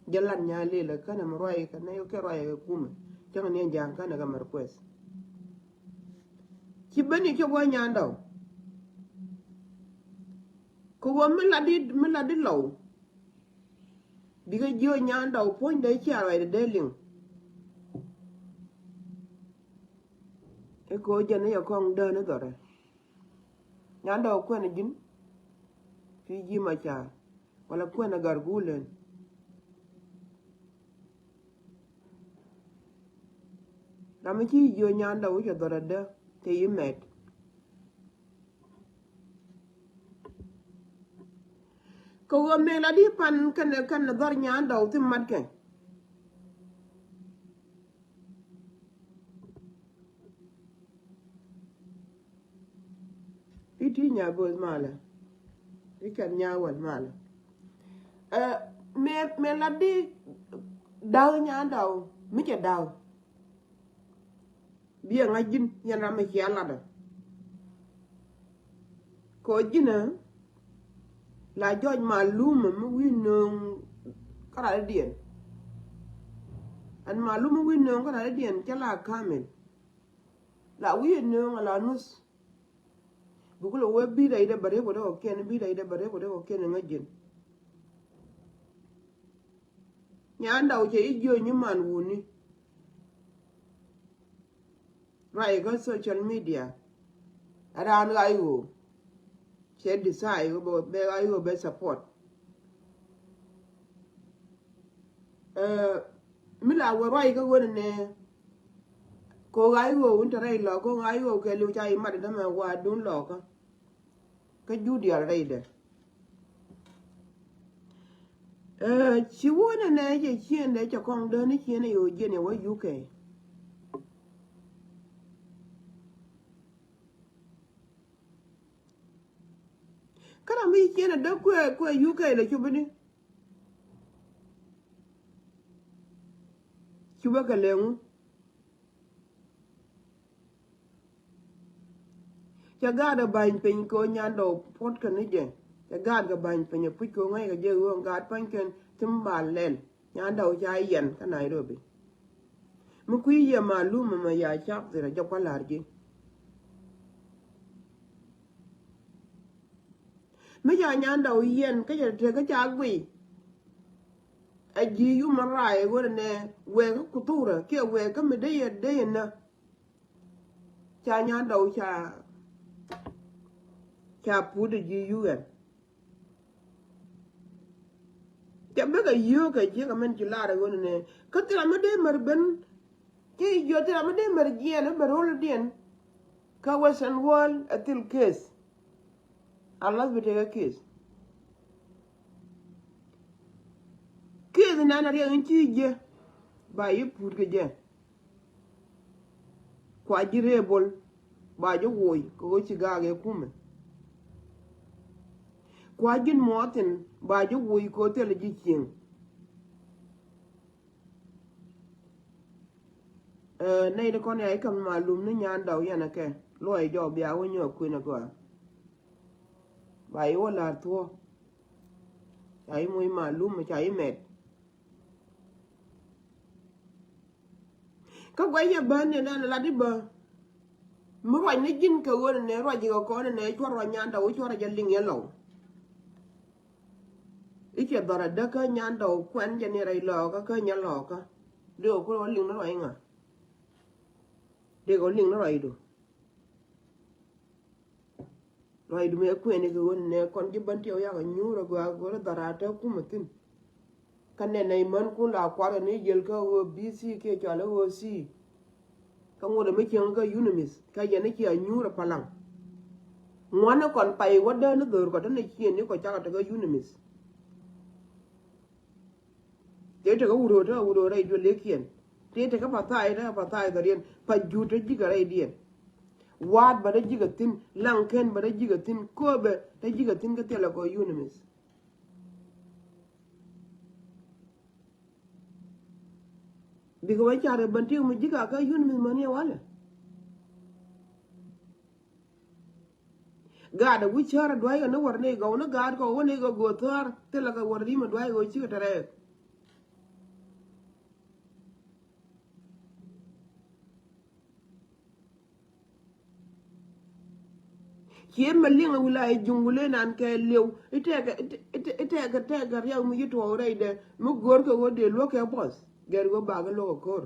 Jɛ lat Nyalelɛ känɛ mi ruac kɛ nɛy kɛ ruac kɛ kumɛ. Cäŋ ni ja̱a̱ŋ känɛ kɛ mi request. Ci ben i̱ cä gua̱c nyandɔw. Kɛ ɣöö mi lat di mi lat di lɔw. Bikɛ jiö Nyandɔw puɔ̱nydɛ cia ruacdɛ dee liŋ. I̱ ko̱ jɛn i̱ yɛ kɔŋ dään i̱ dhɔrɛ. Nyandɔw kuɛn ji̱n. Ci ji̱ ma ca̱a̱r wala kuɛn a gar guulɛn. Ram mi ci jiö Nyandɔw wi̱cɛ dhɔrɛ dee te i̱ mɛt. Kɛ ɣöö mëë la di pan kɛnɛ kɛnɛ dhɔr Nyandɔw thi matkɛ. I̱ ti nya bo̱o̱th malɛ. I̱ kɛn nya wal malɛ. Ɛ, mëë, mëë la di da̱w Nyandɔw mi cɛ da̱w. Biɛ ŋa̱c ji̱n yɛn ram mi cia latdä. Kɛ ɣöö ji̱n ɛ la jɔc malumä mi wi̱i̱ nööŋ kä ralidiɛn. Ɛn malumä wi̱i̱ nööŋ kä ralidiɛn cä la kamil. La wi̱i̱ nööŋ a la nuth. Bi kulɛ wee bi̱i̱dɛ idɛ bɛ rep kɛ dee kɔkiɛn, bi̱i̱dɛ idɛ bɛ rep kɛ dee kɔkiɛn iŋä ji̱n. Nyandɔw cɛ i̱ jiöny i̱ man wuni. Ruac kä social media. Ɛ raan ɣa̱c ɣöö cɛ decide ɣöö bɛ, bɛ ɣa̱c ɣöö bɛ support. Ɛ, mi la wä ruac kä ɣöö nɛ ko ɣa̱c ɣöö wun te rɛy lɔk ko ɣa̱c ɣöö kɛ liw ca imat dämɛ wa dun lɔkä. Kä jur diaal rɛydɛ. Ɛ, ci wä nɛ nɛ cɛ ciëndɛ cɛ kɔŋ däni ciëndɛ yɛ wä jiɛn yɛ wä U K. Kä ram mi ci ciëndɛ däk kuɛ, kuɛ U K lɛ cupä ni. Cupä kɛ lɛŋu. Cɛ gaat ɛ ba̱ny piny kɛ ɣöö Nyandɔw puɔ̱t kɛ ni jɛ. Cɛ gaat kɛ ba̱ny piny ɛ puc kɛ ɣöö ŋäc kɛ jɛ ɣöö gaat pa̱ny kɛn ti mi ba lɛl. Nyandɔw ca yɛn kä Nairobi. Mi kui̱ yɛ malum ɛmɛ ya cak thil ɛ jɛ kua̱ la̱r ji̱. Mi ca Nyandɔw yɛn kä cɛ tek kä ca guiy. A ji̱ human right ɣöö nɛ wɛɛkä kuthurä kiɛ wɛɛkä mi dee yɛ dee yɛ nä. Ca Nyandɔw ca, ca put a ji̱ U N. Ca bek a yio̱o̱k a jiäk a mɛn ci lar a ɣöö nɛ kä thil a mi dee mär ben. Ci jiö thil a mi dee mär jiɛn a mär ro̱l diɛn. Kä Western world a thil case. A lath bi tekɛ case. Case nan a riɛk in ci jiɛ ba yi put kɛ jɛ. Kua ji̱ rebel ba ji̱ woc kɛ ɣöö ci gaak ɛ kumɛ. Kua ji̱n muɔthin ba ji̱ woc kɛ ɣöö thilɛ ji̱ cieŋ. Ɛ, nɛy ti kɔn ya i̱ käm malum ni Nyandɔw yɛn ɛ kɛ luɔc jɔw bia wä nyɔk kuën ɛ gɔaa. Ba i̱ wä la̱r thuɔ̱k. Ca i̱ moc malum ca i̱ mɛt. Kä guɛc yɛ bän ni nan lat i̱ bä. Mi ruac ni ji̱n kɛ ɣöö ni nɛ ruac ikɛ kɔn ni nɛ cuɔr ruac Nyandɔw i̱ cuɔr a jɛ liŋ yɛ lɔw. I̱ cɛ dhɔr a däk kä Nyandɔw kuɛn jɛ ni rɛy lɔɔkä kä nyɛ lɔɔkä. Dee kɛ kulɛ wä liŋ ni ruac iŋa. Dee kɛ wä liŋ ni ruacdu. Ruacdu mëë kuɛn ikɛ ɣöö nɛ kɔn ji̱ bän tiɛw yakɛ nyuur a gɔaa go̱rä dhɔr a te kumɛ thi̱n. Kä nɛn nɛy mänkun la kuarɛ ni jiɛl kä ɣöö B C kiɛ cɔal i̱ ɣöö C. Kä ŋuɔ̱t ɛmɛ cieŋ kä UNMISS kä yɛn i̱ cia nyuur ɛ palaŋ. Ŋuani kɔn pay wä dee ni dho̱r kɔ te ni ciëŋ ni kɔ cakɔ te kä UNMISS. Tëë tekä wut ro̱o̱ tekä wut ro̱o̱ rɛy duël likiɛn. Tëë tekä pathayɛ tekä pathayɛ dhɔriɛn. Pa juut te ji̱kä rɛydiɛn. Waat bä te ji̱kä thi̱n, laŋ ken bä te ji̱kä thi̱n, kööbɛ te ji̱kä thi̱n kä thilɛ kɔ UNMISS. Bikɛ wä carɛ bän ti mi ji̱kä kä UNMISS mäni ɛ walɛ. Gaat ɛ wi̱c cär ɛ dua̱ckɛ ni wär ni gɔw ni gaat kɔ wä ni kɛ go̱o̱th thäär thilɛ kɛ wär rimɛ dua̱ckɛ wä cikɛ tɛrɛ. Kiɛ mɛ liŋ a wula i̱ juŋ wulɛ nan kɛ liw. I̱ tɛkɛ, i̱ tɛkɛ, i̱ tɛkɛ, tɛkɛ riɛk mi ci tuɔɔk rɛydɛ. Mi go̱o̱r kɛ ɣöö dee luɔ̱k kɛ buɔth. Gɛr ɣöö bakɛ luɔ̱k ɛ ko̱r.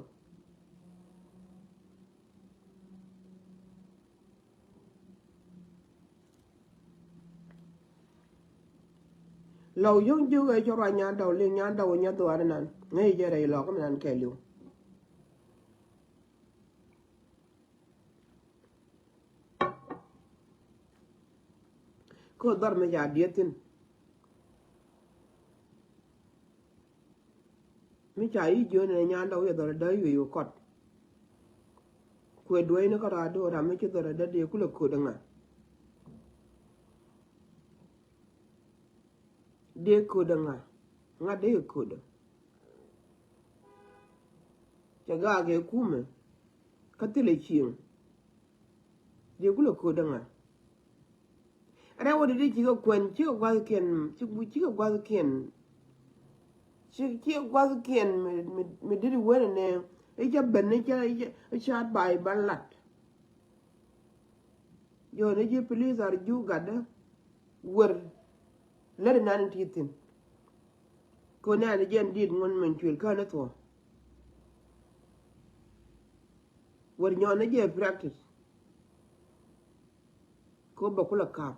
Lɔw yio̱ŋ jiök ɛ cɔ ruac nyan dɔw liŋ nyan dɔw nyɛ dhuaar inan. Ŋäc jɛ rɛy lɔk mi nan kɛ liw. Kä dhɔr mi ca dieth thin. Mi ca yi jiön ni nyan dɔw yɛ dhɔr däy wi̱i̱ kɔt. Kuɛ duäcni kä raar do̱r ram mi ci dhɔr däy dee kulɛ kööt ŋa. Dee kööt ŋa. Ŋa dee kööt. Cɛ gaak kɛ kumɛ. Kä thilɛ cieŋ. Dee kulɛ kööt ŋa. Rɛw wä dee cikɛ kuɛn cikɛ gua̱thkiɛn cikɛ gua̱thkiɛn. Cikɛ gua̱thkiɛn mi dit wen nɛ. I̱ cä ben i̱ cä i̱ cä ba̱a̱c ban lat. Jɔ̱ɔ̱n i̱ ji̱ pilis ar ji̱ gatdä. Wer lät inan in ti thi̱n. Kɛ nɛn i̱ jɛn dit ŋun min cuël kän i̱ thuɔ̱ɔ̱. Wer nyɔn i̱ jɛ practice. Kɛ bä kulɛ kap.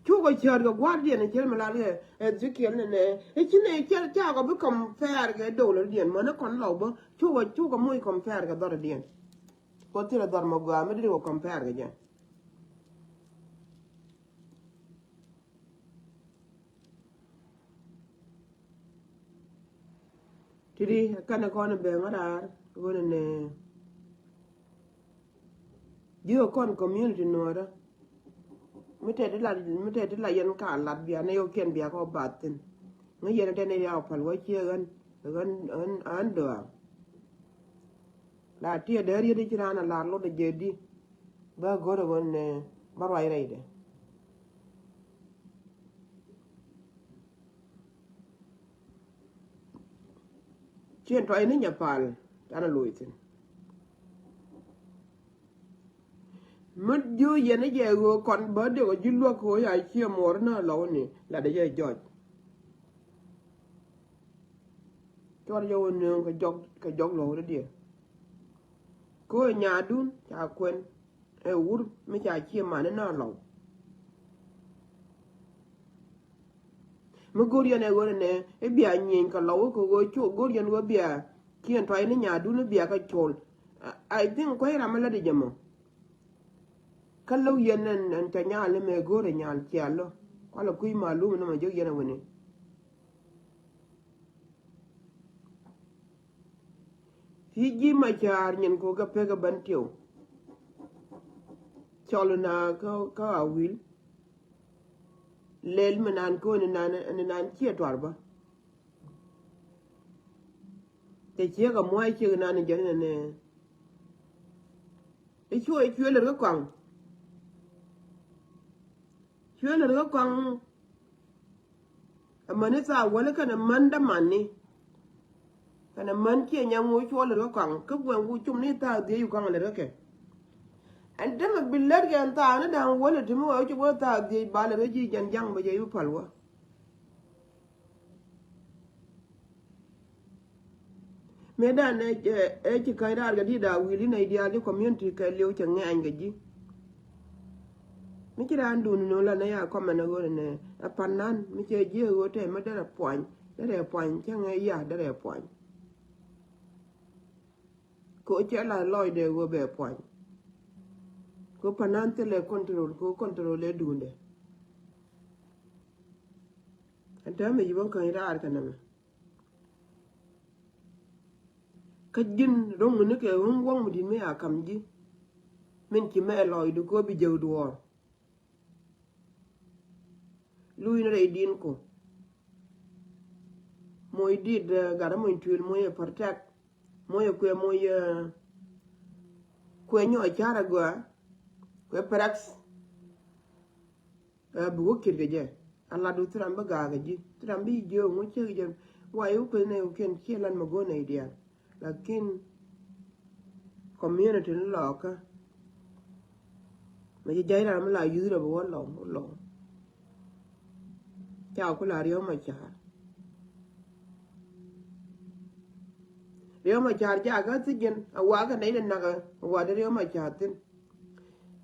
Cukɛ cäät kɛ gua̱a̱rdiɛn i̱ cɛl mi lat kɛ Ezekiel ni nɛ i̱ ci nɛ cɛl cakɔ bi compare kɛ dowlärdiɛn mäni kɔn lɔw bä cukɛ cukɛ moc compare kɛ dhɔrdiɛn. Kɔ thilɛ dhɔr mɔ gɔaa mi deri kɔ compare kɛ jɛ. Titi kɛnɛ kɔn bɛ ŋa raar ɣöö nɛ ji̱ kɔn community nuɔɔrä. Mi tɛt ti la mi tɛt ti la yɛn ka lat bia nɛ yɔkiɛn bia kɔ bath thin. Ŋa yɛn tɛn ni ya pal wä ciɛ ɣän ɣän ɣän ɣän dɔaŋ. La tiɛ dee riet i̱ ci raan a lar lot a jɛ di. Bä go̱r a ɣän nɛ bä ruac rɛydɛ. Cien tɔy ni nyɛ pal tan a loc thin. Mi jiö yɛn i̱ jɛ ɣöö kɔn bä dek ɔ ji̱ luäk ɣöö ya ciɛ muɔɔr ni a lɔw ni lat i̱ jɛ jɔc. Cuɔr jɛ wä nööŋ kɛ jɔk kɛ jɔk luɔk rɔ diɛ. Kɛ ɣöö nyaadun ca kuɛn ɛ wur mi ca cie mani na lɔw. Mi go̱r yɛn ɛ ɣöö nɛ i̱ bia nyieny kɛ lɔw kɛ ɣöö cu go̱r yɛn ɣöö bia kiɛn tɔy ni nyaadun i̱ bia kɛ col. I think kuäc ram mi lätdɛ jɛ mɔ. Kä lo̱k yɛn ɛn ɛn ca nyaal ni mɛ go̱o̱rɛ nyaal cial lo̱ kualɛ kui̱ malum ni mɛ jek yɛn ɛ wini. Thiec ji̱ ma caar nyin ko̱ kɛ pek ɛ bän tiɛw. Cɔl na kä kä a wil. Lɛl mi naan ko̱ ni naan ni naan ciɛ tuar bä. Cɛ ciek a mua̱a̱c ciek inan in jɛn inɛnɛ. I̱ cuɛ i̱ cuɛ lät kä kɔaŋ. Cuɛ lät kä kɔaŋ. Amäni thaak wäl kɛnɛ män dämani. Kɛnɛ män ciɛ nyaŋ ŋu cuɔ lät kä kɔaŋ kä guɛŋ ku cum ni thaak dhiec ku kɔaŋ lät kä kɛ. Ɛn dämɛ bi lät kɛ ɛn thaak ni da̱ŋ wäl ɛ ti mi wä cu wä thaak dhiec ba lät kä ji̱ jɛn jaŋ bɛ jɛ i̱ bi päl wä. Mëë dan ɛ ɛ ci käc raar kɛ di̱t a wi̱i̱li nɛy diaal ji̱ community kɛ liw cɛ ŋɛɛny kɛ ji̱. Mi ci raan dun ni nööŋ la nɛ ya kɔmɛn ɛ ɣöö nɛ ɛ panan mi cɛ ji̱ ɛ ɣöö tɛ mi derɛ puany derɛ puany cɛ ŋɛ ya derɛ puany. Kɛ ɣöö cɛ la lɔcdɛ ɣöö bɛ puany. Kɛ ɣöö panan thilɛ control kɛ ɣöö control ɛ duundɛ. Ɛn täämɛ ji̱ bä käny raar kɛ nɛmɛ. Kä ji̱n ro̱ŋ ni kɛ ɣöŋ wäŋ mi di̱t mi a kam ji̱. Min ci mɛ lɔcdu kɛ ɣöö bi jek duɔ̱ɔ̱r. Luc ni rɛy di̱n ku. Moc di̱t gat moc tuël moc ɛ protect. Moc ɛ kuɛ moc ɛ kuɛ nyɔɔc ca̱r ɛ gɔaa. Kuɛ practice. Ɛ bi wä kiɛt kɛ jɛ a lat wä thi ram bi gaak kɛ ji̱ thi ram bi jiök ŋuc cek jɛ. Wa i̱ wä kueth nɛy wä kiɛn ciɛ lat mɛ go̱o̱r nɛy diaal. Lakin community ni lɔɔkä Mɛ ci jay ram la yuth rɛ bɛ wä lɔŋ wä lɔŋ. Ca ku la Riek Machar. Riek Machar ca kä thi̱ji̱n a wa kä nɛy dɛ nak a wa dee Riek Machar thi̱n.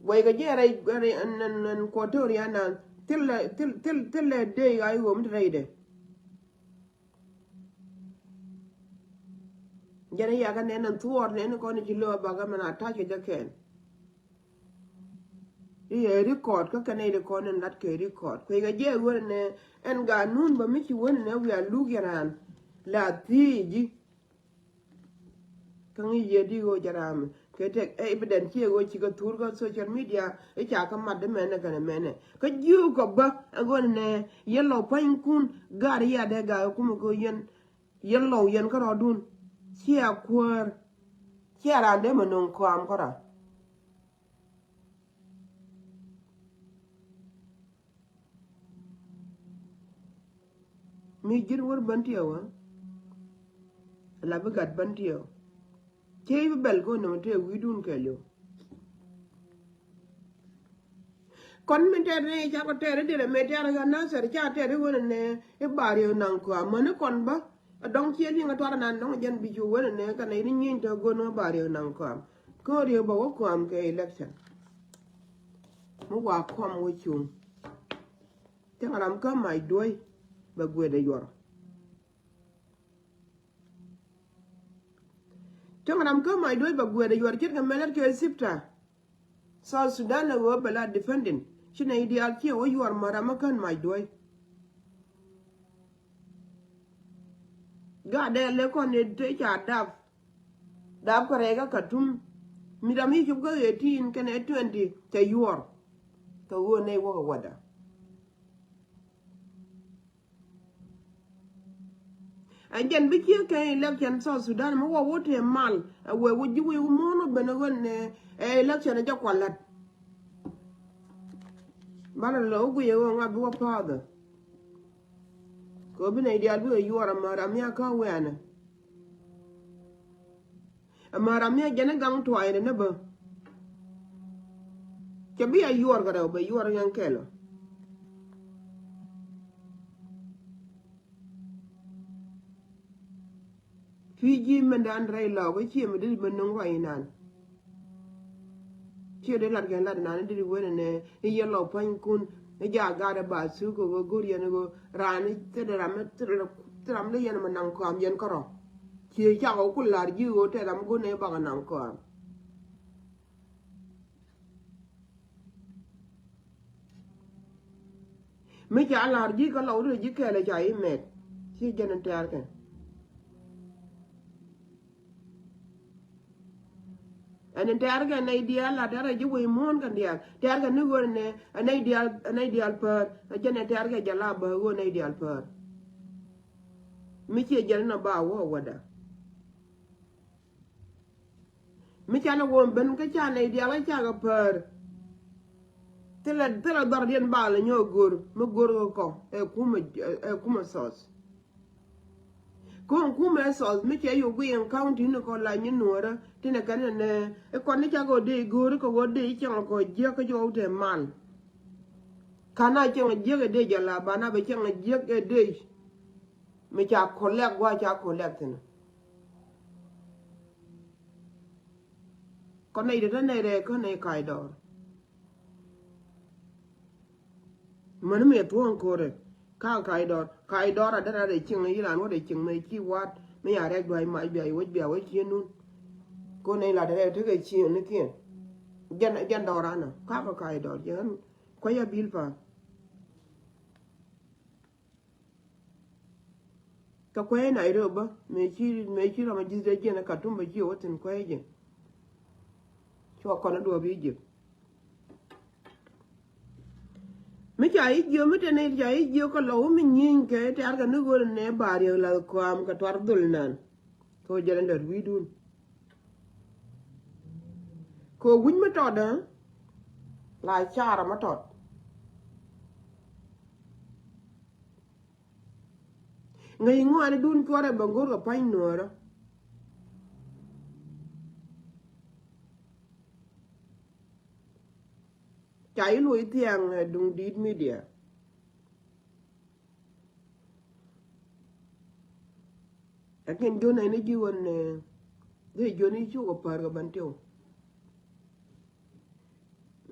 Wɛy kɛ jɛ rɛy rɛy ɛn ɛn ɛn Equatoria nan thil lɛ thil thil thil lɛ dee ɣa̱c ɣöö mi te rɛydɛ. Jɛn i̱ yakä nɛn ɛn thuɔɔr nɛn kɔn i̱ ci lo̱ a bakä mɛn a ta̱c kɛ jɛ kɛn. I̱ ɛ record kä kɛn i̱ record ɛn lat kɛ record kui̱ kɛ jɛ ɣöö nɛ ɛn ganun bä mi ci ɣöö nɛ wiaa luk yɛ raan la thiec ji̱. Kä ŋi̱i̱c yɛ di ɣöö jɛ ram kɛ tɛk evidence ciɛ ɣöö cikɛ thur kä social media. I̱ ca kä mat di mɛnɛ kɛnɛ mɛnɛ kä jiök kɔ bä ɛ ɣöö nɛ yɛn lɔ pua̱nykun. Gar yɛ dee gak ɛ kumɛ kɛ yɛn yɛn lɔw yɛn kärɔɔdun. Ciɛ kuäär ciɛ raan dee mɛ no̱ŋ kɔam kärɔa. Mi ji̱n wär bän tiɛw ɛ la bi gat bän tiɛw. Cɛ i̱ bi bɛl kɛ wä nɔmɔ tëë wi̱i̱dun kɛɛliw. Kɔn min tɛɛr ni ca kɔ tɛɛr i̱ dilɛ mëë tɛɛr i̱ ɣän Nasir ca tɛɛr i̱ ɣän ɛnɛ i̱ bar yɛ naŋ kɔam mäni kɔn bä. A dɔŋ ciɛ liŋ a tuar anan dɔŋ jɛn bi cu wen ɛnɛ kɛnɛ i̱ ni nyieny tɔ go̱n wä bar yɛ naŋ kɔam. Kä riek bä wä kɔam kɛ election. Mi wa kɔam wä cuŋ. Cäŋ ram kä mac duɔ̱i bɛ guet ɛ yuɔr. Cäŋ ram kä mac duɔ̱i bɛ guet ɛ yuɔr ce̱tkɛ mɛlɛt kɛ sipta. South Sudan ɛ ɣöö bɛ la dependent ci nɛy diaal ciɛ wä yuɔr mät ram ɛ kän mac duɔ̱i. Gat dee lek kɔn ni te ca dap. Dap kɛ rɛy kä Katum. Mi ram yi cop kä eighteen kɛnɛ twenty cɛ yuɔr. Kɛ ɣöö nɛy wäkɛ wäda. Ɛ jɛn bi ciek kɛ election South Sudan mi wä wä tëë mal. Ɛ wee wä ji̱ wee wä muɔ̱ɔ̱n wä ben ɛ ɣän ɛ election ɛ jɛ kualat. Banɛ lɔ wä guic ɛ ɣän ŋa̱th bi wä pa̱a̱thä. Kɛ ɣöö bi nɛy diaal bi wä yuɔr ɛmɛ ram mi a kä wɛɛnɛ. Ɛmɛ ram mi a jɛn ɛ gaŋ tuaynɛ ni bä. Cɛ bi a yuɔr kɛ rɛw bɛ yuɔr yɛn kɛl ɔ. Cui̱ ji̱ mɛn dan rɛy lɔɔk i̱ ciɛ mi dee mɛ nuŋ ruac inan. Ciɛ dee lat kɛn lat inan i̱ dee wen ɛnɛ i̱ yɛ lɔ pua̱nykun i̱ ja gat ɛ ba thuk kɛ ɣöö go̱r yɛn i̱ ɣöö raan i̱ thil ram i̱ thil ram i̱ yɛn mɛ naŋ kɔam yɛn kärɔ̱. Ciɛ cak ɣöö ku la̱r ji̱ ɣöö tɛth ram i̱ go̱r nɛ i̱ bakɛ naŋ kɔam. Mi ca la̱r ji̱ kä lɔw ri ji̱ kɛɛl ca imɛt. Ci jɛn in tɛɛr kɛ. Ɛn in tɛɛr kɛ nɛy diaal la tɛɛr kɛ ji̱ wec muɔ̱ɔ̱n kɛ diaal. Tɛɛr kɛ ni ɣöö nɛ ɛ nɛy diaal, ɛ nɛy diaal päär. Ɛ jɛn in tɛɛr kɛ jɛ la bä ɣöö nɛy diaal päär. Mi ciɛ jɛn in a ba wä wäda. Mi canɛ wä ben kä ca nɛy diaal kä cakɛ päär. Thilɛ, thilɛ dhɔr diɛn bal nyɔ go̱r mi go̱r kä kɔ ɛ kumɛ, ɛ kumɛ South. Kä kumɛ South mi cɛ yuk guiy in county ni kɔ la nyi nuɔrä tinɛ kɛn nɛ ɛ kɔn ni cakɛ wä dee go̱r kɛ wä dee cɛŋ kɔ jiäk kä jɔw te mal. Kana cɛŋ jiäk ɛ dee jɛ la bana bɛ cɛŋ jiäk ɛ dee. Mi ca collect gua ca collect thin. Kɔ nɛy dee te nɛy rɛɛ kä nɛy kac dɔɔr. Mäni mi thuɔ̱ɔ̱ŋ ko̱rɛ ka kac dɔɔr, kac dɔɔr a derɛ rɛy cieŋ i̱ ran wä rɛy cieŋ mɛ ci wa̱a̱t mi ya rɛk dua̱c mac bia i̱ wec bia wec cien nun. Ko nɛy lat rɛɛ tekɛ cieŋ ni kiɛn. Jɛn, jɛn dɔɔr anɔ ka kɛ kac dɔɔr jɛn kuec a bil pa̱a̱n. Kɛ kuɛy Nairobi bä mëë ci, mëë ci rɔm a ji̱th dee jiɛn ɛ Katum bä ci ɛ wä thi̱n kuɛy jɛ. Cuɔ kɔn a duɔ̱ɔ̱p Egypt. Mi ca i̱ jiök mi te ni ca i̱ jiök kä lɔw mi nyieeny kɛ tɛ̈r kɛ ni ɣöö nɛ ba riɛk lath kɔam kɛ tuar dhol nan. Kɛ ɣöö jɛn in lät wi̱i̱dun. Kɛ ɣöö wi̱c mi tɔt ɛ la carɛ mi tɔt. Ŋäc ŋuanidun cuɔrɛ bɛ go̱r kɛ pa̱ny nuɔɔrä. Ca i̱ luɔc thiaŋ, eh, duŋ di̱i̱t media. Lakin jɔn ɛn ji̱ ɣän, eh, dee jɔn i̱ cuk a päär kɛ Bentiu.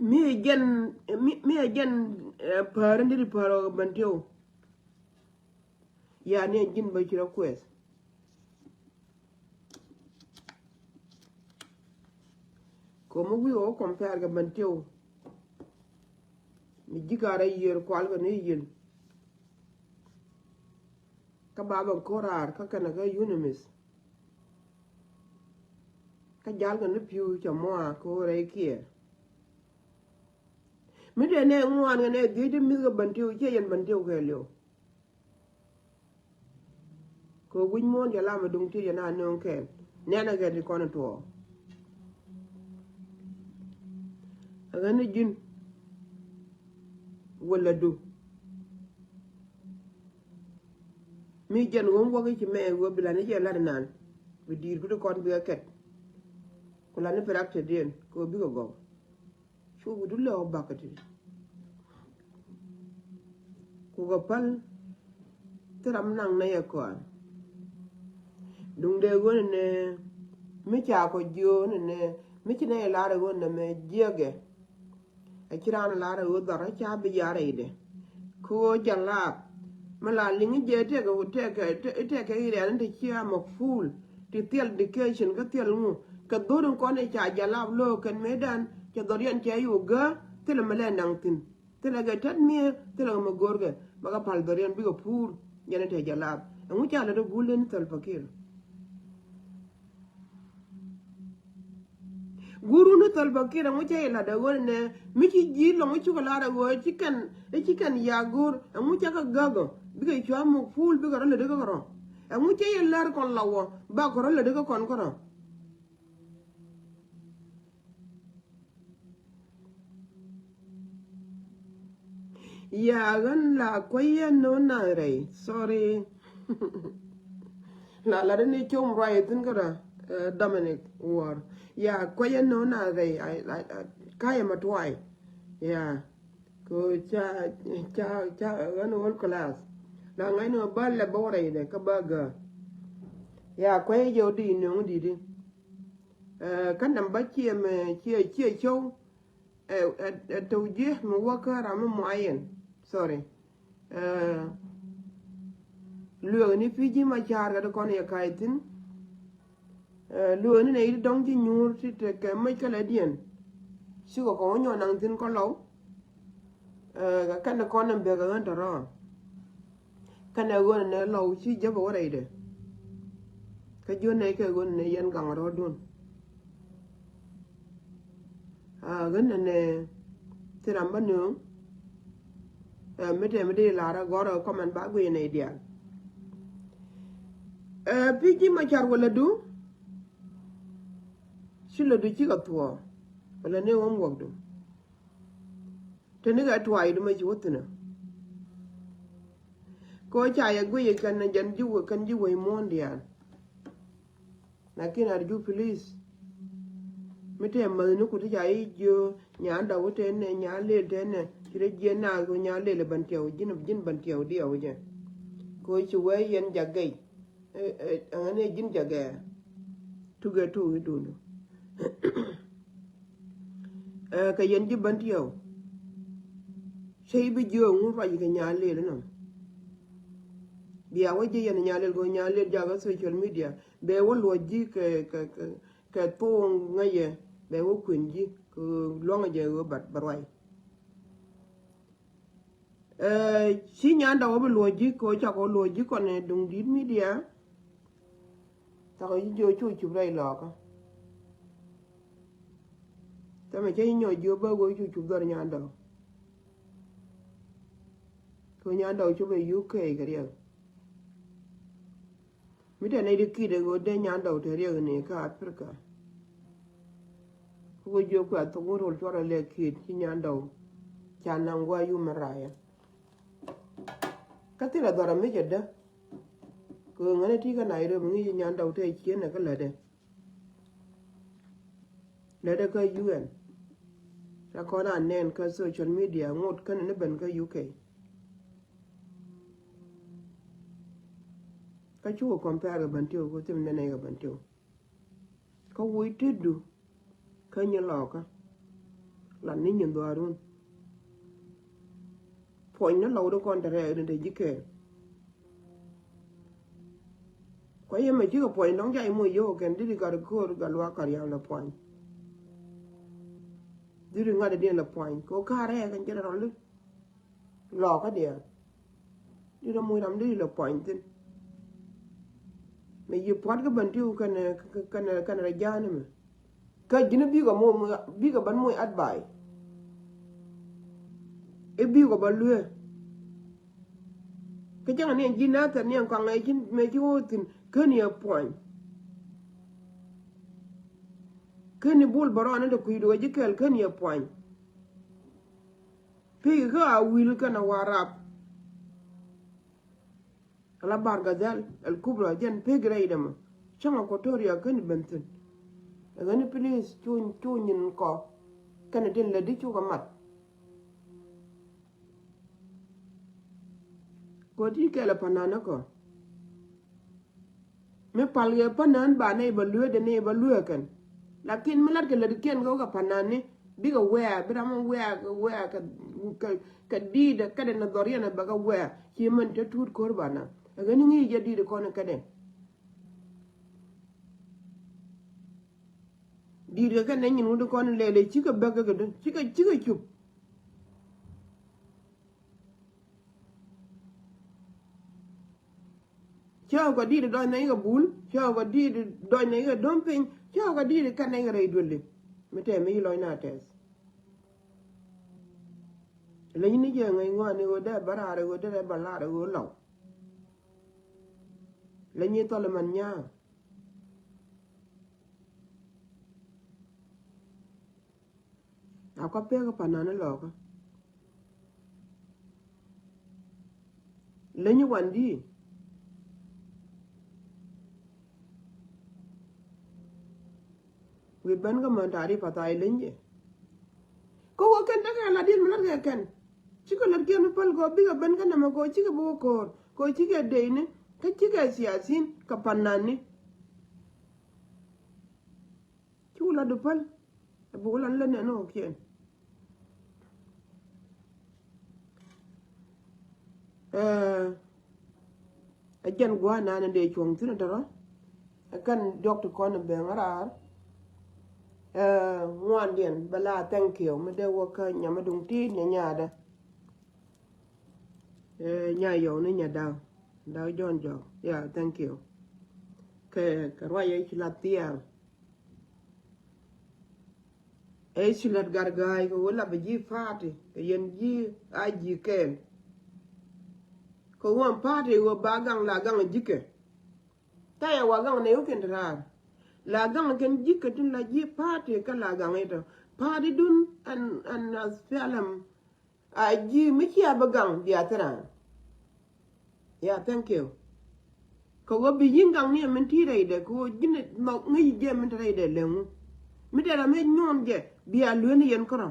Mi ɛ jɛn, mi, mi ɛ jɛn, eh, päär in diri päär kɛ Bentiu. Yani a ji̱n bä ci rɔ kuɛth. Kɛ mi wi̱i̱ ɣä compare kɛ Bentiu. Mi ji̱ ka̱r a yiër kual kɛ ni yiël. Kä ba bɛ ko̱r raar kä kɛnɛ kä UNMISS. Kä jal kɛ ni pi̱u cɛ muaak kɛ ɣöö rɛy kiɛ. Mi dee nɛ ŋuan kɛ nɛ dhiec ti mi̱th kɛ Bentiu, ciɛ yɛn Bentiu kɛɛliw. Kɛ wi̱c muɔ̱ɔ̱n jɛ lam a duŋ ti jɛ na nööŋ kɛɛl. Nɛnɛ kɛ ti kɔn tuɔɔk. A ɣän ni ji̱n. Wala du. Mi jɛn ɣöö mi wäk i̱ ci mɛ ɣöö bi lan i̱ jɛ lat inan. Bi di̱i̱t ku ti kɔn bikɛ kɛt. Ku lan i̱ practice diɛn kɛ ɣöö bikɛ gɔw. Cu bi du lɛ ɣɔk bakä ti. Ku kɛ päl thil ram naŋ nɛ yɛ kɔan. Duŋdɛ ɣöö nɛ mi ca kɔ jiö nɛ nɛ mi ci nɛ yɛ lar ɣöö nɛ mɛ jiäkɛ. A ci raan lar ɣöö dhɔr a ca bi ya rɛydɛ. Kɛ ɣöö jɛ laap mi la liŋ i̱ jɛ tɛkɛ tɛkɛ tɛkɛ i̱ rɛ̈n in te cia mɛ fuul ti thil education kä thil ŋu. Kɛ dho̱r in kɔn i̱ ca jɛ laap lo̱o̱ kɛn mëëdan cɛ dhɔr yɛn cɛ yo̱o̱ gää thilɛ mi lɛ naŋ thi̱n. Thilɛ kɛ tɛt mi̱eer thilɛ kɛ mi go̱o̱rkɛ bɛ kɛ pal dhɔriɛn bikɛ puur. Jɛn ɛ tɛ jɛ laap ɛŋu ca lät ɛ guul den Salva Kiir. Guur wun ni Salva Kiir ɛŋu ca yɛ la̱t ɛ ɣöö nɛ mi ci ji̱ lɔŋ i̱ cukɛ la̱r ɛ ɣöö ci kɛn i̱ ci kɛn ya go̱o̱r ɛŋu ca kɛ gäk ɔ bikɛ cua muk puul bikɛ rɔ lät ikä kärɔ. Ɛŋu ca yɛ la̱r kɔn la wä bakɛ rɔ lät ikä kɔn kärɔ. Ya ɣän la kuäyä no̱o̱ŋ na rɛy. Sorry. La la dini com ruay thin kärä, eh, Dominic War. Ya kuäyä no̱o̱ŋ na rɛy. Ay, ay, ay, kayɛ ma tuay. Ya. Ko ca, ca, ca ɣän whole class. La ŋa̱cni ɣä bä lɛ bä wä rɛy dɛ kä bä gä. Ya kuäyä jɛ wä di no̱o̱ŋ di di. Eh, kä namba ciɛ mɛ ciɛ ciɛ cɔw. Eh, eh, eh, tɔw jiɛ mɛ wä kä ram mɛ muayen. Sorry. Eh, lueek ni pi̱ ji̱ ma ca̱a̱r kɛ ti kɔn yɛ ka̱a̱c thi̱n. Eh, lueek ni nɛ yit dɔ̱ŋ ji̱ nyuur ti tekɛ mec kä lɛ diɛn. Cikɛ kɔn wä nyɔn naŋ thi̱n kä lɔw. Eh, kɛ kɛn kɔn nɛ bek ɛ ɣän tɔ̱rɔ̱. Kɛnɛ ɣöö nɛ lɔw ci jäpɛ wä rɛydɛ. Kä jiön nɛ kɛ ɣöö nɛ yɛn gaŋ rɔ̱ɔ̱dun. Ah, ɣän nɛ nɛ thi ram bä nööŋ. Eh, mi tɛ mi dee lar a gɔr a comment ba guiy nɛ diaal. Eh, pi̱ ji̱ ma car wä lädu. Ci lädu cikɛ thuɔɔ. Wala ni homework du. Teni kɛ tuay di mɛ ci wä thinä. Ko ca yɛ guiy kɛn jɛn ji̱ wä kɛn ji̱ wä muɔ̱ɔ̱n diaal. Lakin ar ju please. Mi te mäthni ku ti ca i̱ jiö nyan dɔw tɛn nɛ nyan lel tɛn nɛ ci rɛ jiɛ naath ko nyan lel ɛ bän tiɛw ji̱n ji̱n bän tiɛw diɛw jɛ. Ko ci wee yɛn jak gɛy. Ɛ, ɛ, ɛŋɛ ni ji̱n jɛ gɛɛ. Tukɛ tok i̱ duundu. Ɛ, kɛ yɛn ji̱ bän tiɛw. Cɛ i̱ bi jiö ŋun ruac kɛ nyan lel inɔ. Bia wä ji̱ yɛn nyan lel kɛ nyan lel jakä social media. Bɛ wä luɔc ji̱ kɛ, kɛ, kɛ, kɛ thok ŋäcɛ. Bɛ wä kuën ji̱ kɛ luaŋ jɛ ɣöö bɛ ruac. Ɛ, ci nyan dɔk wä bi luɔc ji̱ kɛ wä cakɔ luɔc ji̱ kɔn ɛ duŋ di̱t media. Cakɔ ji̱ jiɔ cu cup rɛy lɔkä. Thɛmɛ cä ji̱ nyɔc jiɔ bä wä cu cup dhɔr nyan dɔk. Kɛ wä nyan dɔk cup ɛ U K kɛ riɛk. Mi te nɛy ti ki̱t ɛ ɣöö dee nyan dɔw te riɛk ni kä Africa. Kä ɣöö jiök kuɛ thok wun rol cuɔr ɛ lɛ ki̱t ci nyan dɔw. Ca naŋ gua̱a̱ yum mi rayɛ. Kä thilɛ dhɔr ɛ mi cɛ dä. Kɛ ɣöö ŋäni ti kä Nairobi ŋi̱i̱c nyan dɔw te cieen ɛ kä lätdɛ. Lätdɛ kä U N. La kɔn a nɛn kä social media ŋot kɛn ni ben kä U K. Kä cukɛ compare kɛ Bentiu kɛ thim nɛn ɛ kɛ Bentiu. Kä wuc tetdu kä nyin lɔkä. La ni nyin dhuaarun. Puɔ̱ny ni lɔw di kɔn te rɛɛk ni te ji̱ kɛɛl. Kua yɛ mɛ cikɛ puɔ̱ny dɔ̱ŋ ca i̱ moc yio̱k kɛn di̱t i̱ gat i̱ ko̱o̱r gat luaak kat yam lɛ puɔ̱ny. Di̱t i̱ ŋa̱t i̱ diɛn lɛ puɔ̱ny kɛ ɣöö ka̱a̱r rɛɛk kɛn ci rɛ rɔl i̱ lɔɔkä diaal. Di̱t i̱ moc ram di̱t i̱ lɛ puɔ̱ny thi̱n. Mɛ yi pua̱t kä Bentiu kɛn kɛn kɛn rɛ ja̱a̱n mɛ. Kä ji̱n i̱ bikɛ moc bikɛ ban moc advice. I̱ bikɛ ban luee. Kä cäŋ ni ɛn ji̱ Nathan ni ɛn kɔaŋ ɛ ji̱n mëë ci wä thi̱n ken yɛ puɔ̱ny. Ken i̱ bul bärɔɔn ni te kui̱du ɛ ji̱ kɛl ken yɛ puɔ̱ny. Pek kä a wil kɛn a Warap. Ala Bar Gadhal al Kubra jɛn pek rɛy dämä. Cäŋ Equatoria ken i̱ ben thi̱n. Ɛ ɣän i̱ please cu cu nyin kɔ. Kɛn i̱ tin lät i̱ cukɛ mat. Kɔ ti kɛl ɛ panan ni kɔ. Mi pal kɛ panan ba nɛy ba lueet dee nɛy ba lueet kɛn. Lakin mi lat kɛ lät kiɛn kɛ wä kɛ panan ni bikɛ wɛɛ bi ram mi wɛɛ kɛ wɛɛ kɛ kɛ di̱i̱t kɛ dee na dhɔr yɛn ɛ bɛ kɛ wɛɛ. Ci mɛn te tuut ko̱r ba na ɛ kɛ ni ŋi̱i̱c jɛ di̱i̱t kɔn kɛ dee. Di̱i̱t kɛ kɛ nɛ nyin wut kɔn lɛl ɛ cikɛ bäk kɛ kɛ dee cikɛ cikɛ cup. Cä kɔ di̱i̱t dɔny nɛ ikɛ bul cä kɔ di̱i̱t dɔny nɛ ikɛ dom piny cä kɔ di̱i̱t kɛn nɛ ikɛ rɛy duëli. Mi tɛm mi ci lɔc na tɛth. Leny ni jɛ ŋäc ŋuan i̱ ɣöö dee bä raar i̱ ɣöö dee rɛ bä lar i̱ ɣöö lɔw. Leny i̱ thɔl iman nyaa. A kɔ pek kä panan ni lɔkä. Leny i̱ wan di. Wi̱i̱ ben kä män ta̱a̱ ri pa̱tha̱a̱ i̱ leny jɛ. Kä wä kɛn tekɛ la diet mi lät kɛ kɛn. Cikɛ lät kiɛn mi päl kɛ wä bikɛ ben kä nɛmɛ kɛ wä cikɛ bi wä ko̱o̱r kɛ wä cikɛ deyni kä cikɛ siasin kɛ panan ni. Cu lat du päl. Ɛ buk lan lät nɛn ni kɔ̱kiɛn. Ɛ jɛn gua̱a̱th nan in dee cuɔ̱ŋ thi̱n tɔ̱rɔ̱. Ɛ kɛn diɔ̱k ti kɔn in ben ŋäraar. Ɛ ŋuandiɛn bɛ la thank you mi dee wä kä nyam mi duŋ ti̱i̱t nyɛ nyaadä. Ɛ nya yɔw ni nya da̱w da̱w jɔ̱ɔ̱n jɔ̱ɔ̱k ya thank you. Kɛ kɛ ruac yɛ ci la thiaŋ. Ɛ ci lät gat ga̱a̱c kɛ ɣöö lapɛ ji̱ pa̱a̱ti kɛ yɛn ji̱ a ji̱ kɛɛl. Kɛ ɣöö ɛn pa̱a̱ti ɣöö ba gaŋ la gaŋ ji̱kɛ. Tayɛ wa gaŋ nɛ wä kɛn ti raar la gaŋ kɛn ji̱kɛ tin la ji̱ pa̱a̱ti kä la gaŋ itɔ pa̱a̱ti dun ɛn ɛn aspialɛm. A ji̱ mi cia bi gaŋ bia thil raan. Ya thank you. Kɛ ɣöö bi yi̱n gaŋ ni ɛmin ti rɛydɛ kɛ ɣöö ji̱n nhɔk ŋäc jɛ min te rɛydɛ leŋu. Mi te ram mi nyuɔn jɛ bia lueni yɛn kärɔ.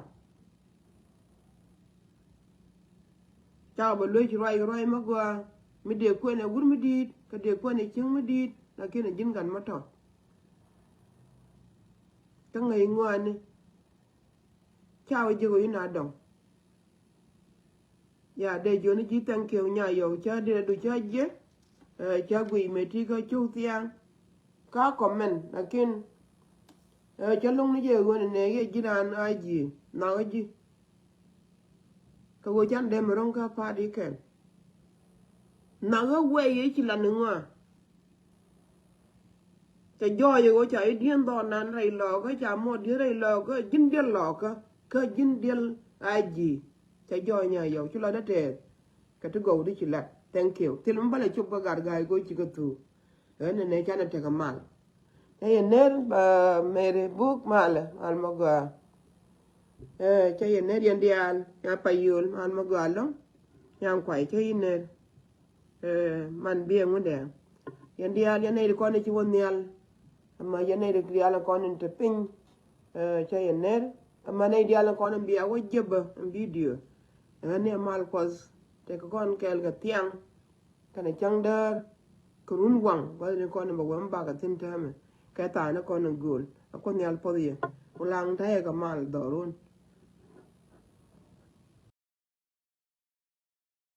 Ca bä luec ruac ruac ma gɔaa mi dee kuɛn ɛ wur mi di̱i̱t kä dee kuɛn ɛ cieŋ mi di̱i̱t. Lakin ɛ ji̱n gat ma tɔt. Kä ŋäc ŋuani. Ca wä ji̱ ɣöö i̱ na dɔŋ. Ya dee jiɔni ji̱ thank you nya yɔw ca dee du ca jiɛ. Ca guiy mɛ ti kä cuk thiaŋ. Ka comment lakin ca loŋ ni jɛ ɣöö ni nɛ yɛ ji̱ raan a ji̱ nakä ji̱. Kä ɣöö can dee mɛ ro̱ŋ kä pa̱a̱t i̱ kɛn. Nakä wee yɛ ci lan iŋua. Cɛ jɔɔc ɛ ɣöö ca i̱ diɛn dhɔɔn nan rɛy lɔɔkä ca muɔt diɛn rɛy lɔɔkä ji̱n diɛn lɔɔkä kä ji̱n diɛn a ji̱. Cɛ jɔɔc nya yɔw ci lɔt ɛ tɛɛth. Kɛ ti gɔw di ci lat thank you thil mi bälɛ cop kä gat ga̱a̱c go̱o̱c ci kä thuuk. Ɣän nɛ nɛ canɛ tekɛ mal. Cä yɛ ner ba meri buk malɛ mal ma gɔaa. Cä yɛ ner yɛn diaal nya pa yol mal ma gɔaa lɔŋ. Nyan kuay cä yɛ ner. Man biɛ ŋudɛ yɛn diaal yɛn nɛy di kɔn i̱ ci wä nhial. Ama yɛn nɛy di diaal kɔn in te piny. Cä yɛ ner. Ɛmɛ nɛy diaal in kɔn in bia wä jiäbä in bidio. Ɛn ni mal Kuɔth tekɛ kɔn kɛɛl kɛ thiaŋ kɛnɛ cäŋ däär kɛ run waŋ gua̱thni kɔn in bɛ wä mi bakɛ thi̱n täämɛ. Kɛ thaani kɔn in gööl a Kuoth Nhial puɔth yɛ ku laŋ ta̱yɛ kɛ mal dhɔrun.